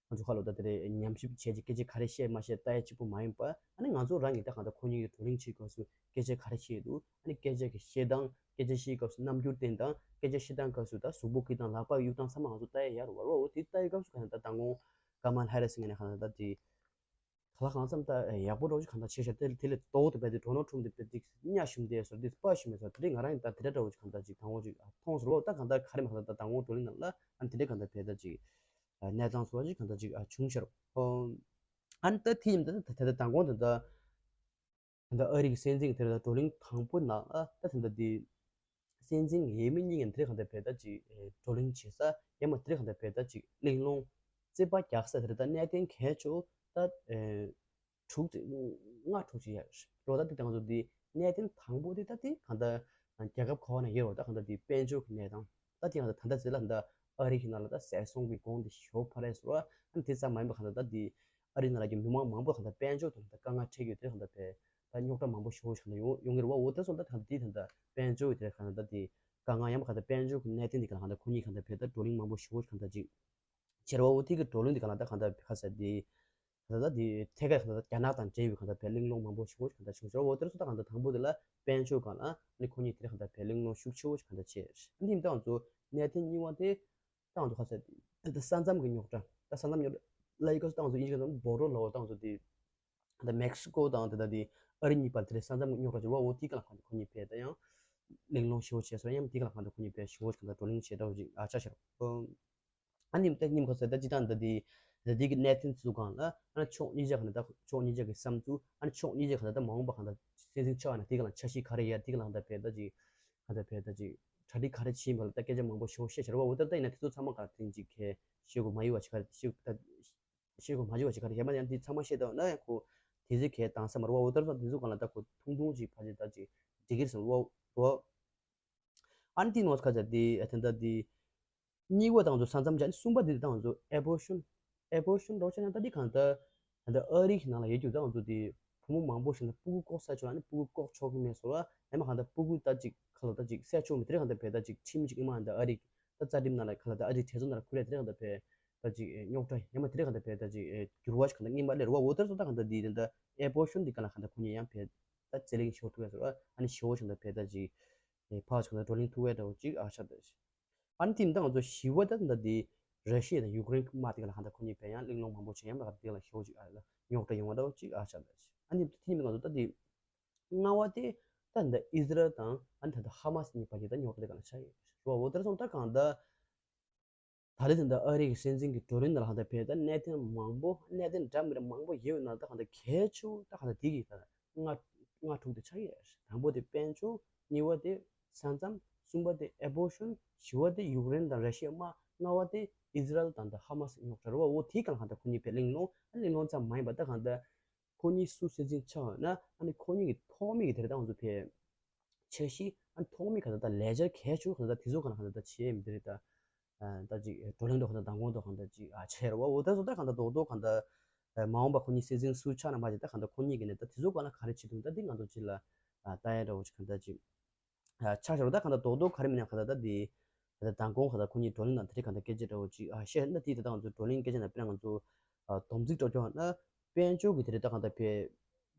ང་ཚོ་ཁ་ལོ་ད་དེ་རེད་ཉམས་ཞིབ་བྱས་ཀྱི་སྐད་ཆ་ག་རེ་བཤད་མ་བཤད་ལྟ་ཡ་གཅིག་པུ་མ་ཡིན་པ། ཨ་ནི་ང་ཚོ་རང་གིས་ད་གང་ལྟར་ཁོ་གཉིས་ཀྱི་བགྲོ་གླེང་བྱེད་སྐབས་སུ་སྐད་ཆ་ག་རེ་བཤད་འདུག་ཨ་ནི་སྐད་ཆ་གི་བཤད་སྟངས། སྐད་ཆ་བཤད་སྐབས་སུ་རྣམ་འགྱུར་བསྟན་སྟངས། སྐད་ཆ་བཤད་སྟངས་སྐབས་སུ་ད་གཟུགས་པོ་གི་དང་ལག་པ་གཡུག་སྟངས་ཚང་མ་ང་ཚོ་ལྟ་ཡ་ཡོད་རེད་བ། འོ་དེ་ལྟ་ཡི་སྐབས་སུ་གང་ལྟར་ད་དང་གོང་ཀ་མ་ལ་ཧེ་རི་སི་ངོས་ནས་གང་ལྟར་ད་དེ་ག་ལ་གང་འཚམ་ད་ཡག་པོ་འདྲ་བོ་ཞིག་གང་ལྟར་བྱས་ཤག་དེ་དེ་ལས་ལྡོག་སྟེ་རྦད་དེ་ཌོ་ནལ་ཊམ་དེ་རྦད་དེ་གཉའ་ཞུམ་བསྡད་སོང་། དེ་སྤ་ཞུམ་མེད་སོང་། དེ་རིང་ང་རང་ཡིན་ད་དེ་འདྲ་འདྲ་བོ་ཞིག་གང་ལྟར་ཅིག་དང་པོ་ཅིག་མཐོང་སོང་ལོ། ད་གང་ལྟར་ག་རེ་མ་གང་ལྟར་ད་དང་པོ་བགྲོ་གླེང་ནང་ལ་ཨ་ནི་དེ་འདྲ་གང་ལྟར་བས་ད་ཅིག་གནས་སྟངས་སོགས་ཅིག་གང་ལྟར་ཅིག་བྱུང་ཤག་ཨ་ནི་ད་དེ་ཡིན་ད་ད་ད་དང་གོང་ད་ད་ད་ལྟ་ཨ་རི་གི་སྲིད་འཛིན་དེར་ད་བགྲོ་གླེང་དང་པོ་ནང་ཨ་ད་ད་ད་དེ་སྲིད་འཛིན་ཡས་མི་གཉིས་ཀྱིས་དེར་གང་ལྟར་བས་ད་ཅིག་བགྲོ་གླེང་བྱེད་ས་ཡང་མ་དེར་གང་ལྟར་བས་ད་ཅིག་གླེང་སློང་རྩོད་པ་རྒྱག་ས་དེར་ད་གནད་དོན་གལ་ཆེ་ད་དྲུག་ཙམ་ལྔ་དྲུག་ཅིག་ཡོད་རེད་བ། ད་དེ་ང་ཚོ་དེ་གནད་དོན་དང་པོ་དེ་ད་དེ་གང་ལྟར་རྒྱལ་ཁབ་ཁག་ནང་ཡོད་རེད་བ། ད་གང་ལྟར་དེ་དཔལ་འབྱོར་གྱི་གནས་སྟངས་ད་དེ་གང་ལྟར་ད་ལྟ་ཟེར་ལ་ད་ཨ་རི་གི་ནང་ལ་ད་ཟས་སོང་གི་གོང་དེ་ཞོ་ཕ་རེ་སོ་ར་ཨ་ནི་དེ་ཙམ་མ་ཡིན་པ་གང་ལྟར་ད་དེ་ཨ་རི་ནང་ལ་གི་མི་མང་མང་པོ་གང་ལྟར་དཔལ་འབྱོར་དང་ད་དཀའ་ངལ་འཕྲད་ཀྱི་ཡོད་དེ་གང་ལྟར་བས་ད་རྙོག་དྲ་མང་པོ་ཞེ་པོ་ཞིག་གང་ལྟར་ཡོང་ཡོང་གི་རེད་བ། འོ་དེ་སོང་ད་གང་ལྟར་དེ་ད་ལྟ་དཔལ་འབྱོར་གྱི་དེ་གང་ལྟར་ད་དེ་དཀའ་ངལ་ཡང་པ་གང་ལྟར་དཔལ་འབྱོར་གྱི་གནད་དོན་དེ་གང་ལྟར་ཁོ་གཉིས་གང་ལྟར་བས་ད་བགྲོ་གླེང་མང་པོ་ཞེ་པོ་ཞིག་གང་ལྟར་ཅིག་བྱེད་རེད་བ། འོ་དེ་གི་བགྲོ་གླེང་དེ་གང་ལ་ད་གང་ལྟར་ཁ་ཟེར་དེ་ད་ལྟ་དེ་ཐད་ཀར་གང་ལྟར་རྒྱ་ནག་དང་འབྲེལ་བའི་གང་ལྟར་བས་གླེང་སློང་མང་པོ་ཞེ་པོ་ཞིག་གང་ལྟར་བྱུང་ཤག་འོ་དེར་སོང་ད་གང་ལྟར་དང་པོ་དེ་ལ་དཔལ་འབྱོར་སྒང་ལ་ནི་ཁོ་གཉིས་དེར་གང་ལྟར་བས་གླེང་སློང་ཤུགས་ཆེ་བོ་ཞིག་གང་ལྟར་བྱས། ཨ་ནི་ད་ང་ཚོ་གནད་དོན་གཉིས་པ་དེ་ད་ང་ཚོ་ཁ་ཟེར་དེ་ད་ས་མཚམས་ཀྱི་རྙོག་དྲ་ད་ས་མཚམས་རྙོག་དྲ་ལ་ཡི་ག་སོ་ད་ང་ཚོ་ཨིན་ཇི་སྐད་ནང་བོ་ཌར་ལ་འོ་ད་ང་ཚོ་དེ་ད་མེག་སི་ཀོ་དང་དེ་ད་དེ་ཨ་རི་གཉིས་བར་དེ་ལས་ས་མཚམས་ཀྱི་རྙོག་དྲ་བྱུང་བ་འོ་དེ་ག་ལ་གང་ལྟར་ཁོ་གཉིས་བས་ད་ཡང་གླེང་སློང་ཞེ་པོ་བྱས་སོང་། ཡང་དེ་ག་ལ་གང་ལྟར་ཁོ་གཉིས་བས་ཞེ་པོ་ཞིག་གང་ལྟར་བགྲོ་གླེང་བྱས་འདྲ་བོ་ཅིག་ཨ་ཆགས་ཤག་ཨ་ནི་ད་ཉིན་ག་ཚོད་ད་ཅི་ཐང་ད་དེ་ད་དེ་གི་གནད་དོན་ཚོ་སྒང་ལ་ཨ་ནི་ཕྱོགས་གཉིས་ཆ་ག་ནས་ད་ཕྱོགས་གཉིས་ཆ་གི་བསམ་ཚུལ་ཨ་ནི་ཕྱོགས་གཉིས་ཆ་ག་ནས་ད་མ་འོངས་པ་གང་ལྟར་སྲིད་འཛིན་ཆགས་ན་དེ་ག་ལ་འཆར་གཞི་ག་རེ་ཡོད་དེ་ག་ལ་གང་ལྟར་བས་ད་ཅིག་གང་ལྟར་བས་ད་ཅིག་གྲ་སྒྲིག་ག་རེ་བྱེད་ཡིན་པ་ལ་ད་སྐད་ཆ་མང་པོ་ཞེ་པོ་བཤད་ཤག་རེད་བ། འོ་ད་ད་ཡིན་ན་དེ་ཚོ་ཚང་མ་ག་རེ་དེ་ཅིག་གལ་ཤེས་དགོས་མ་ཡོད་པ་ཅིག་ག་རེ་ཤེས་ད་ཤེས་དགོས་མ་ཡོད་པ་ཅིག་ག་རེ་ཡ་མ་ཡང་དེ་ཚང་མ་བཤད་ད་ན་ཡང་ཁོ་དེ་ཚོའི་གལ་བཏང་ས་མ་རེད་བ། འོ་ད་ད་དེ་ཚོ་ག་ལ་ད་ཁོ་ཐུང་ཐུང་ཅིག་ཕ་ཅིག་ད་ཅིག་འགྲིག་གི་རེད་བསམ་རེད་བ། ཨ་ནི་དེ་ནང་ཁ་ཚ་དེ་ད་ད་དེ། གཉིས་པ་དང་ཚོ་ས་མཚམས་ཅན་གསུམ་པ་འདི་དང་ཚོ་ཨེ་བོ་ཤོན། ཨེ་བོ་ཤོན་རོགས་བྱས་ན་ད་འདི་གང་ལྟར་ད་ལྟ་ཨ་རི་གི་ནང་ལ་ཡོད་རྒྱུ་དང་ཚོ་དེ་བུ་མོ་མང་པོ་ཞིག་ན་སྤུ་གུ་ལྐོག་ཟ་ཆོག་ཨ་ནི་སྤུ་གུ་ལྐོག་ཆོག་གི་མེད་སོ་ལ་ཡང་མ་གང་ལྟར་སྤུ་གུ་ད་ཅིག་ཁ་ལོ་ད་ཅིག་བསད་ཆོག་མི་དེ་རེད། གང་ལྟར་བས་ད་ཅིག་ཁྲིམས་ཅིག་ཨིན་མ་ད་ཨ་རི་ད་རྩ་ཁྲིམས་ནང་ལ་ཁ་ལ་ད་ཨ་རི་གྲོས་ཚོགས་ནང་ལ་ཁུར་ཡ་དེ་རེད། གང་ལྟར་བས་ད་ཅིག་རྙོག་དྲ་ཡང་མ་དེ་རེད། གང་ལྟར་བས་ད་ཅིག་འགྱུར་བ་ཞིག་གང་ལྟར་ངེས་མ་ལེར་བ་འོ་ད་ཚོ་ད་གང་ལྟར་འདི་ད་ལྟ་ཨེ་བོ་ཤོན་འདི་ག་ལ་གང་ལྟར་ཁོ་གཉིས་ཡང་བས་ད་རྩོད་གླེང་ཤོར་ཐུབ་ཡ་སོ་ཨ་ནི་ཞི་བོ་ཞིག་གང་ལྟར་བས་ད་ཅིག་ཕར་ཕྱོགས་ལ་བགྲོ་གླེང་ཐུབ་པའི་འདྲ་བོ་ཅིག་ཨ་ཆགས་འདུག་ཨ་ནི་དེ་མིན་ད་ང་ཚོ་ཞི་བ་ད་ད་འདི་ར་ཤི་ཡ་དང་ཡུཀ་རེན་དམག་དེ་ག་ལ་གང་ལྟར་ཁོ་གཉིས་བས་ཡང་གླེང་སློང་མང་པོ་བྱས་ཡང་ལ་དེ་ག་ལ་ཞི་བོ་ཅིག་ཨ་ལ་རྙོག་དྲ་ཡོང་བ་འདྲ་བོ་ཅིག་ཨ་ཆགས་འདུག་ཨ་ནི་དེ་མིན་ང་ཚོ་ད་འདི་ལྔ་བ་དེ་ད་འདི་ཨི་ཟི་རལ་དང་ཨ་ནི་ད་ད་ཧ་མ་སི་གཉིས་བར་གྱི་ད་རྙོག་དྲ་དེ་ག་ལ་ཆགས་ཡོད་རེད་བ། འོ་དེར་སོང་ད་གང་ལྟར། ད་རེས་དེ་འདྲ་ཨ་རི་གི་སྲིད་འཛིན་གྱི་བགྲོ་གླེང་ནང་ལ་གང་ལྟར་བས་ད་གནད་དོན་མང་པོ་གནད་དོན་འདྲ་མི་འདྲ་མང་པོ་ཡོད་ནང་ད་གང་ལྟར་གལ་ཆེ་བོ་ད་གང་ལྟར་དེ་གི་ད་ལྔ་ལྔ་དྲུག་དེ་ཆགས་ཡོད་རེད། དང་པོ་དེ་དཔལ་འབྱོར། གཉིས་པ་དེ་ས་མཚམས། གསུམ་པ་དེ་ཨེ་བོ་ཤོན། བཞི་པ་དེ་ཡུཀ་རེན་དང་ར་ཤི་ཡ་དམག་བཅས། ལྔ་པ་དེ་ཨི་ཟི་རལ་དང་ད་ཧ་མ་སི་རྙོག་དྲ་རེད་བ། འོ་དེའི་སྒང་ལ་གང་ལྟར་ཁོ་གཉིས་བས་གླེང་སློང་ཨ་གླེང་སློང་ཙམ་མ་ཡིན་པ་ད་གང་ལྟར་ཁོ་གཉིས་སུ་སྲིད་འཛིན་ཆགས་ཡོད་ན་ཨ་ནི་ཁོ་གཉིས་ཀྱི་ཐོག་མའི་གི་དེ་རེད་ད་ང་ཚོ་བས་འཆར་གཞི་ཨ་ནི་ཐོག་མའི་གང་ལྟར་ད་ལས་འཆར་གལ་ཆེ་བོ་གང་ལྟར་དེ་ཚོ་གང་ལ་གང་ལྟར་ད་བྱས་མི་དེ་རེད་ད། ད་ཅིག་བགྲོ་གླེང་འགྲོ་གང་ལྟར་མདང་དགོང་དུ་གང་ལྟར་ཅིག་ཨ་བྱས་རེད་བ། འོ་ད་བཟོ་ལྟ་གང་ལྟར་རྡོག་རྡོག་གང་ལྟར་མ་འོངས་པ་ཁོ་གཉིས་སྲིད་འཛིན་སུ་ཆགས་ན་མ་བྱས་ད་གང་ལྟར་ཁོ་གཉིས་ཀྱི་ནས་ད་དེ་ཚོ་གང་ལ་ག་རེ་བྱེད་འདུག་ད་འདི་ང་ཚོ་ཅིག་ལ་ལྟ་ཡ་འདྲ་བོ་ཅིག་གང་ལྟར་ཅིག་ཆགས་ཤོར་ད་གང་ལྟར་རྡོག་རྡོག་ག་རེ་མིན་ན་གང་ལྟར་ད་འདི་ད་མདང་དགོང་གང་ལྟར་ཁོ་གཉིས་བགྲོ་གླེང་དང་དེ་རིགས་གང་ལྟར་སྐད་ཆ་འདྲ་བོ་ཅིག་ཨ་བཤད་ན་དེ་ད་ལྟ་ང་ཚོ་བགྲོ་གླེང་སྐད་ཆ་ནང་དཔེར་ན་ང་ཚོ་སྡོམ་རྩིས་སྤྲོད་ཀྱོག་ན། དཔལ་འབྱོར་གྱི་དེ་རེད་ད་གང་ལྟར་བས་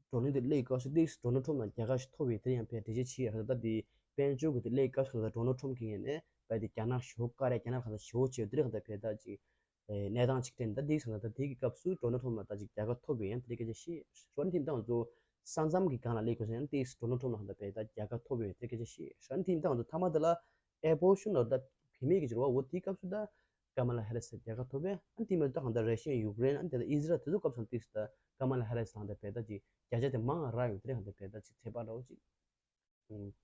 བགྲོ་གླེང་དེ་སླེབས་སྐབས་སུ་ཏིག་ཌོ་ནལ་ཊམ་ལ་རྒྱལ་ཁ་ཞིག་ཐོབ་པའི་དེ་ཡང་བས་འགྲེལ་བཤད་བྱས་ཡོད་ད་དེ་དཔལ་འབྱོར་གྱི་དེ་སླེབས་སྐབས་སུ་ད་ཌོ་ནལ་ཊམ་གྱི་ངོས་ནས་བས་དེ་རྒྱ་ནག་ཞོ་དཀར་ཡ་རྒྱ་ནག་གང་ལྟར་ཞོ་བྱས་དེ་རེད་གང་ལྟར་བས་ད་ཅིག་གནས་སྟངས་ཅིག་དྲན་ད་དེ་སོང་ད་དེ་གི་སྐབས་སུ་ཌོ་ནལ་ཊམ་ལ་ད་ཅིག་རྒྱལ་ཁ་ཐོབ་པའི་ཡང་དེ་རེད་སྐད་ཆ་བཤད་ཞོར་དེ་ད་ང་ཚོ་ས་མཚམས་ཀྱི་སྒང་ལ་སླེབས་སྐབས་སུ་ཡང་ཏིག་ཌོ་ནལ་ཊམ་ལ་གང་ལྟར་བས་ད་རྒྱལ་ཁ་ཐོབ་པའི་དེ་རེད་སྐད་ཆ་བཤད་ཞོར་དེ་ད་ང་ཚོ་མཐའ་མ་དེ་ལ་ཨེ་བོ་ཤོན་ལ་ད་བུད་མེད་ཀྱི་འབྱོར་བ་འོ་དེའི་སྐབས་སུ་ད། ཀ་མ་ལ་ཧེ་རི་སི་རྒྱལ་ཁ་ཐོབ་པས། ཨ་ནི་དེ་མིན་ད་གང་ལྟར་ར་ཤི་ཡ་ཡུཀ་རེན་ཨ་ནི་དེ་ལྟར་ཨི་ཟི་རལ་དེ་ཚོ་སྐབས་སུ་ཏིག་ད་ཀ་མ་ལ་ཧེ་རི་སི་ལ་གང་ལྟར་བས་ད་ཅིག་བརྒྱ་ཆ་དེ་མང་རག་ཡོང་དེ་རེད་གང་ལྟར་བས་ད་ཅིག་ཚེ་དཔག་འདྲ་བོ་ཅིག་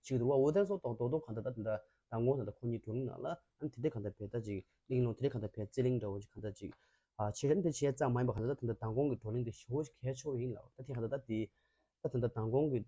ཅིག་འདུག་བ། འོ་དེ་ཚོ་ཏོག་ཏོག་ཏོག་གང་ལྟར་ད་དེ་འདྲ་དང་པོ་ད་ལྟ་ཁོ་གཉིས་བགྲོ་གླེང་ནང་ལ་ཨ་ནི་དེ་འདྲ་གང་ལྟར་བས་ད་ཅིག་གླེང་སློང་དེ་འདྲ་གང་ལྟར་བས་རྩོད་གླེང་འདྲ་བོ་ཅིག་གང་ལྟར་ཅིག་ཨ་བྱས་ཤག་ཨ་ནི་དེ་བྱས་ཙམ་མ་ཡིན་པ་གང་ལྟར་ད་དེ་འདྲ་མདང་དགོང་གི་བགྲོ་གླེང་དེ་ཞེ་པོ་ཞིག་གལ་ཆེ་བོ་ཡིན་ལ་ད་དེ་གང་ལྟར་ད་དེ་ད་དེ་འདྲ་མདང་དགོང་གི་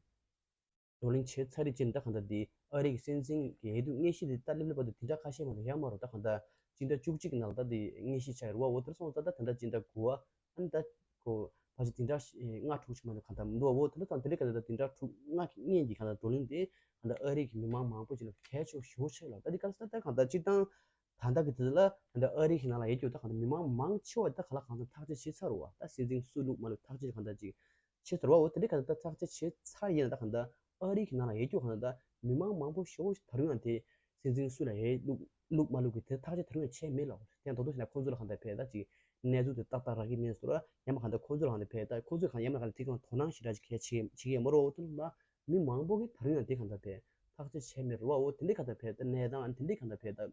བགྲོ་གླེང་བྱས་ཚར་རེད་ཅེས་ད་གང་ལྟར་དེ་ཨ་རི་གི་སྲིད་འཛིན་གྱི་འོས་བསྡུ་དངོས་གཞི་དེ་ད་སླེབས་སླེབས་པ་དེ་དེ་འདྲ་ཁ་ཤས་མ་གཏོགས་ཡོད་མ་རེད། ད་གང་ལྟར་སྤྱི་ཟླ་བཅུ་གཅིག་གི་ནང་ལ་ད་དེ་དངོས་གཞི་ཆགས་ཡོད་རེད་བ། འོ་དེར་སོང་ཙང་ད་དེ་འདྲ་སྤྱི་ཟླ་དགུ་པ་ཨ་ནི་ད་ ཀོ་ཕལ་ཆེར་བདུན་ཕྲག་ལྔ་དྲུག་ཅིག་མ་གཏོགས་གང་ལྟར་མི་འདུག་བ། འོ་དེ་འདྲ་ཙང་དེ་འདྲའི་གང་ལྟར་བདུན་ཕྲག་དྲུག་ལྔ་གི་སྔོན་གྱི་གང་ལྟར་བགྲོ་གླེང་དེ་གང་ལྟར་ཨ་རི་གི་མི་མང་མང་པོ་ཅིག་ལ་གལ་ཆེ་ཤོས་ཆགས་ལ། ད་འདི་ག་ས་ད་གང་ལྟར་སྤྱིར་བཏང་ད་ལྟ་གི་དུས་ལ་ད་ལྟ་ཨ་རི་གི་ནང་ལ་ཡོད་རྒྱུ་ད་གང་ལྟར་མི་མང་མང་ཆེ་བ་ད་ག་ལ་གང་འཚམ་ཐག་གཅོད་བྱས་ཚར་བ། ད་སྲིད་འཛིན་སུ་བླུག་མ་བླུག་ཐག་གཅོད་གང་ལྟར་ཅིག་བྱས་ཚར་བ། འོ་དེ་འདྲའི་གང་ལྟར་ཐག་གཅོད་བྱས་ཚར་ཡིན་ན་ད་གང་ལྟར་ཨ་རི་གི་ནང་ལ་ཡོད་རྒྱུ་གང་ལྟར་མི་མང་མང་པོ་ཞེ་པོ་ཞིག་ད་རུང་ཡང་དེ་སྲིད་འཛིན་སུ་ལ་ཡོད་བླུག་བླུག་མ་བླུག་གི་དེ་ཐག་གཅོད་ད་རུང་ཡང་བྱས་མེད་ལ། དེ་ཡང་དོ་དོ་ཞིག་ན་ཁོང་ཚོ་ལ་གང་ལྟར་བས་ད་ཅིག་གནས་ཚུལ་དེ་ཏག་ཏག་རག་གི་མེད་ཟེར་བ། ཡང་མ་གང་ལྟར་ཁོང་ཚོ་ལ་གང་ལྟར་བས་ད་ཁོང་ཚོས་གང་ཡང་མ་གང་ལྟར་དེ་གང་དོ་སྣང་ཞེ་དྲག་ཅིག་གལ་ཆེ་ཆེ་གི་ཡོད་མ་རེད། འོ་དེ་ལ་མི་མང་པོ་གིས་ད་རུང་ཡང་དེ་གང་ལྟར་བས་ཐག་གཅོད་བྱས་མེད་རེད་བ། འོ་དེ་འདྲའི་གང་ལྟར་བས་ད་གནས་སྟངས་ཨ་ནི་དེ་འདྲའི་གང་ལྟར་བས་ད།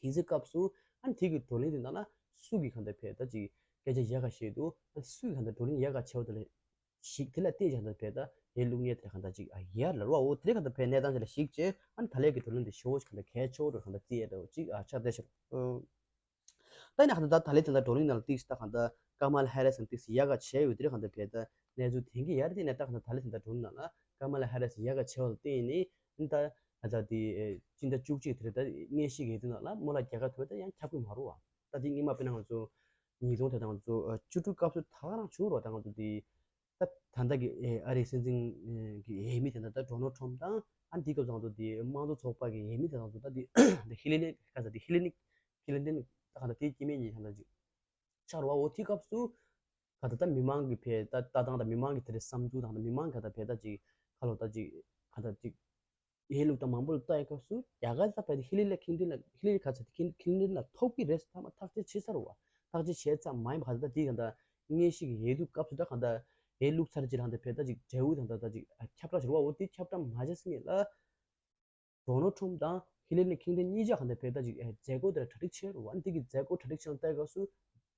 དེ་ཚེ་སྐབས་སུ་ཨ་ནི་དེ་གི་བགྲོ་གླེང་དེ་ནང་ལ་སུ་གིས་གང་ལྟར་བས་ད་ཅིག་སྐད་ཆ་ཡག་ག་བཤད་འདུག་ཨ་ནི་སུ་གིས་གང་ལྟར་བགྲོ་གླེང་ཡག་ག་བྱས་པ་དེ་ལ་ཞིག་དེ་ལ་བལྟས་ཀྱང་ད་བས་ད་ཡར་བླུག་མཁན་དེ་གང་ལྟར་ཅིག་ཨ་ཡར་ལ་རོ། འོ་དེ་གང་ལྟར་བས་གནས་སྟངས་དེ་ལ་ཞིག་བྱས་ཨ་ནི་ད་ལས་ཀྱི་བགྲོ་གླེང་དེ་ཞེ་པོ་ཅིག་གང་ལྟར་གལ་ཆེ་བོ་འགྲོ་གང་ལྟར་བརྩི་ཡས་འདྲ་བོ་ཅིག་ཨ་ཆགས་བསྡད་ཤག་ད་ཡིན་ན་གང་ལྟར་ད་ད་ལས་དེ་ལ་བགྲོ་གླེང་ནང་ལ་ཏིག་ད་གང་ལྟར་ཀ་མ་ལ་ཧེ་རེ་སི་ཏིག་ཡག་ག་བྱས་ཡོད་དེ་གང་ལྟར་བས་ད་གནས་ཚུལ་དེང་གི་ཡར་དེ་ནས་ད་གང་ལྟར་ད་ལས་དེ་ལ་བགྲོ་གླེང་ནང་ལ་ཀ་མ་ལ་ཧེ་རེ་སི་ཡག་ག་བྱས་པ་ལ་བརྟེན་ནས་ད་ད་ད་དེ་སྤྱི་ཟླ་བཅུ་གཅིག་དེ་རེད། ད་དངོས་གཞི་གི་དེ་ནང་ལ་མོ་ལ་རྒྱལ་ཁ་ཐོབ་ད་ཡང་ཁྱབ་ཀྱི་མ་རུ་བ། ད་དེ་སྔོན་མ་དཔེར་ན་ང་ཚོ་ཉིས་སྟོང་དེ་དང་ང་ཚོ་བཅུ་དྲུག་སྐབས་སུ་ད་ག་རང་བྱུང་རོགས། ད་ང་ཚོ་དེ་ད་ད་ལྟ་གི་ཨ་རིའི་སྲིད་འཛིན་གྱི་འོས་མི་དེ་འདྲ་ད་ཌོ་ནལ་ཊམ་དང་ཨ་འདི་སྐབས་སུ་ང་ཚོ་དེ་དམངས་གཙོ་ཚོགས་པ་གི་འོས་མི་དེ་ང་ཚོ་ད་དེ་ད་ཧི་ལི་ལི་ག་ས་དེ་ཧི་ལི་ལི་ཁི་ལིན་ཏན་ད་ག་ད་དེ་སྐྱེ་དམན་གཉིས་ད་ད་ཅིག་ཆགས་རོགས། འོ་དེ་སྐབས་སུ་ག་ད་ད་མི་མང་གི་བས་ད་ལྟ་སྟངས་དང་མི་མང་གི་དེ་རེ་བསམ་ཚུལ་དང་ད་མི་མང་ག་ད་བས་ད་ཅིག་ཁ་ལོ་ད་ཅིག་ག་ད་ཅིག་ཡས་ལུགས་དང་མང་པོ་ལ་ལྟ་ཡི་སྐབས་སུ་རྒྱ་གར་ས་ཕ་དེ་ཧི་ལི་ལི་ཁིན་ཏན་ལ་ཧི་ལི་ལི་ཁ་ཚ་ཁིན་ཁིན་ཏན་ལ་ཐོབ་ཀྱི་རེད། ཐ་མ་ཐག་གཅོད་བྱས་ཚར་བ། ཐག་གཅོད་བྱས་ཚར་མ་ཡིན་པ་ག་ད་དེ་ག་ད་དངོས་གཞི་གི་ཡས་དུས་སྐབས་སུ་ད་ག་ད་ཡས་ལུགས་ཚར་ཅིག་ལ་ག་ད་བས་ད་ཅིག་འབྲས་བུ་དང་ད་ད་ཅིག་ཁྱབ་བསྒྲགས་བྱེད་རོགས། འོ་དེ་ཁྱབ་བསྒྲགས་མ་བྱས་སེ་ངེས་ལ། ཌོ་ནལ་ཊམ་དང་ཧི་ལི་ལི་ཁིན་ཏན་གཉིས་ཆ་གང་ལྟར་བས་ད་ཅིག་ཨེ་མཛད་སྒོ་དེར་གྲ་སྒྲིག་བྱས་རུ་བ། འདི་གི་མཛད་སྒོ་གྲ་སྒྲིག་བྱས་ལྟ་སྐབས་སུ་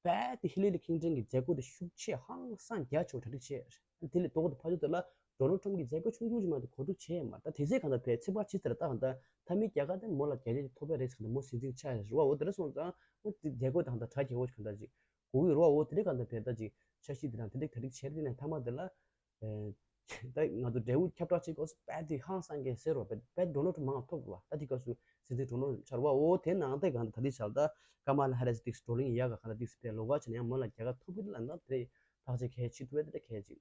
རྦད་དེ་ཧི་ལི་ལི་ཁིན་ཏན་གྱི་མཛད་སྒོ་དེ་ཤུགས་ཆེ་ཧང་སང་རྒྱ་ཆེ་བ་གྲ་སྒྲིག་བྱས། དེ་ལས་ལྡོག་སྟེ་ཕ་ཆོས་དེ་ལ་ཌོ་ནལ་ཊམ་གྱི་མཛད་སྒོ་ཆུང་ཆུང་ཅིག་མ་གཏོགས་གོ་སྒྲིག་བྱས་མ་རེད། ད་དེ་ཚེ་གང་ལྟར་བས་ཚེ་དཔག་ཅི་ཟེར་ད་གང་ལྟར་མཐའ་མའི་རྒྱལ་ཁ་དེ་མོ་ལ་རྒྱལ་ཁ་ཐོབ་པ་རེད་ཟེར་ད་མོ་སྲིད་འཛིན་ཆགས་ཡ་རུ་བ། འོ་དེ་འདྲ་སོང་ཙང་འོ་དེ་མཛད་སྒོ་དང་ད་གྲ་རྒྱས་བོ་ཞིག་གང་ལྟར་ཅིག་གོ་གི་རུ་བ། འོ་དེ་འདྲ་གང་ལྟར་བས་ད་ཅིག་འཆར་གཞི་དེ་དང་དེ་འདྲ་གྲ་སྒྲིག་བྱས་དེ་ནས་མཐའ་མ་དེ་ལ། ཨེ། ད་ང་ཚོ་འབྲས་བུ་ཁྱབ་བསྒྲགས་བྱེད་སྐབས་སུ་རྦད་དེ་ཧང་སང་གི་ཟེར་རོ། རྦད་རྦད་ཌོ་ནལ་ཊམ་མང་ཐོབ་རོ། ད་དེ་སྐབས་སུ་སྲིད་འཛིན་ཌོ་ནལ་ཊམ་ཆགས་རོ། འོ་དེ་ནང་དེ་གང་ད་དེ་ཆགས་ད་ཀ་མ་ལ་ཧེ་རི་སི་ཏིག་བགྲོ་གླེང་ཡག་ག་གང་ད་ཏིག་སྤེལ་ལོ་ག་ཆ་ནས་ཡང་མོ་ལ་རྒྱལ་ཁ་ཐོབ་གི་ལ་ན་དེ་ཐག་ཆེ་གལ་ཆེ་ཐུབ་པའི་དེ་གལ་ཆེ་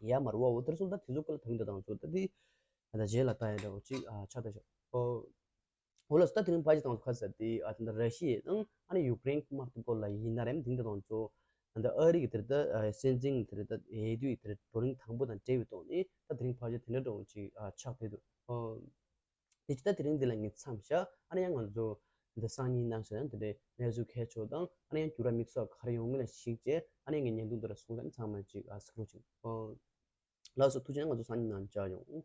ཡ་མ་རོ། འོ་དེར་སོང་ད་དེ་ཚོ་ཀ་ལ་ཐང་ད་དང་ཚོ་ད་དེ་ད་རྗེས་ལ་ལྟ་ཡ་འདྲ་བོ་ཅིག་ཨ་ཆགས་ད་ཆོག་འོ་ལ་སུ་ད་དེ་རིང་ཕ་ཇི་དང་ཁ་ས་དེ་ཨ་ད་ད་ར་ཤི་ཡ་དང་ཨ་ནི་ཡུཀ་རེན་དམག་དེ་སྐོར་ལ་ཡིན་ན་རེམ་དེང་ད་དང་ཚོ། ད་ཨ་རི་གི་དེར་ད་སྲིད་འཛིན་དེར་ད་འོས་བསྡུ་དེར་བགྲོ་གླེང་དང་པོ་དང་འབྲེལ་བའི་ཐོག་ནས་ད་དེ་རིང་ཕལ་ཆེར་དེ་འདྲ་འདྲ་བོ་ཅིག་ཨ་ཆགས་བསྡད་འདུག་ཨོ། དེ་ཅི་ད་དེ་རིང་འདི་ལ་ངས་མཚམས་བཞག་ཨ་ནི་ཡང་ང་ཚོ་འདི་སང་ཉིན་གནང་ཞག་ཡང་དེ་འདྲའི་གནས་ཚུལ་གལ་ཆེ་བ་དང་ཨ་ནི་ཡང་འགྱུར་བ་དམིགས་བསལ་ག་རེ་ཡོང་མིན་ལ་གཞིགས་བྱས་ཨ་ནི་ངས་བརྙན་ཐུང་འདི་ལ་གསུང་ཙམ་ཚང་མ་ཅིག་ཨ་གཟིགས་རོགས་བྱེད། ཨོ། ལགས་སོ་ཐུགས་རྗེ་ཆེ། ང་ཚོ་སང་ཉིན་ནང་མཇལ་ཡོང་།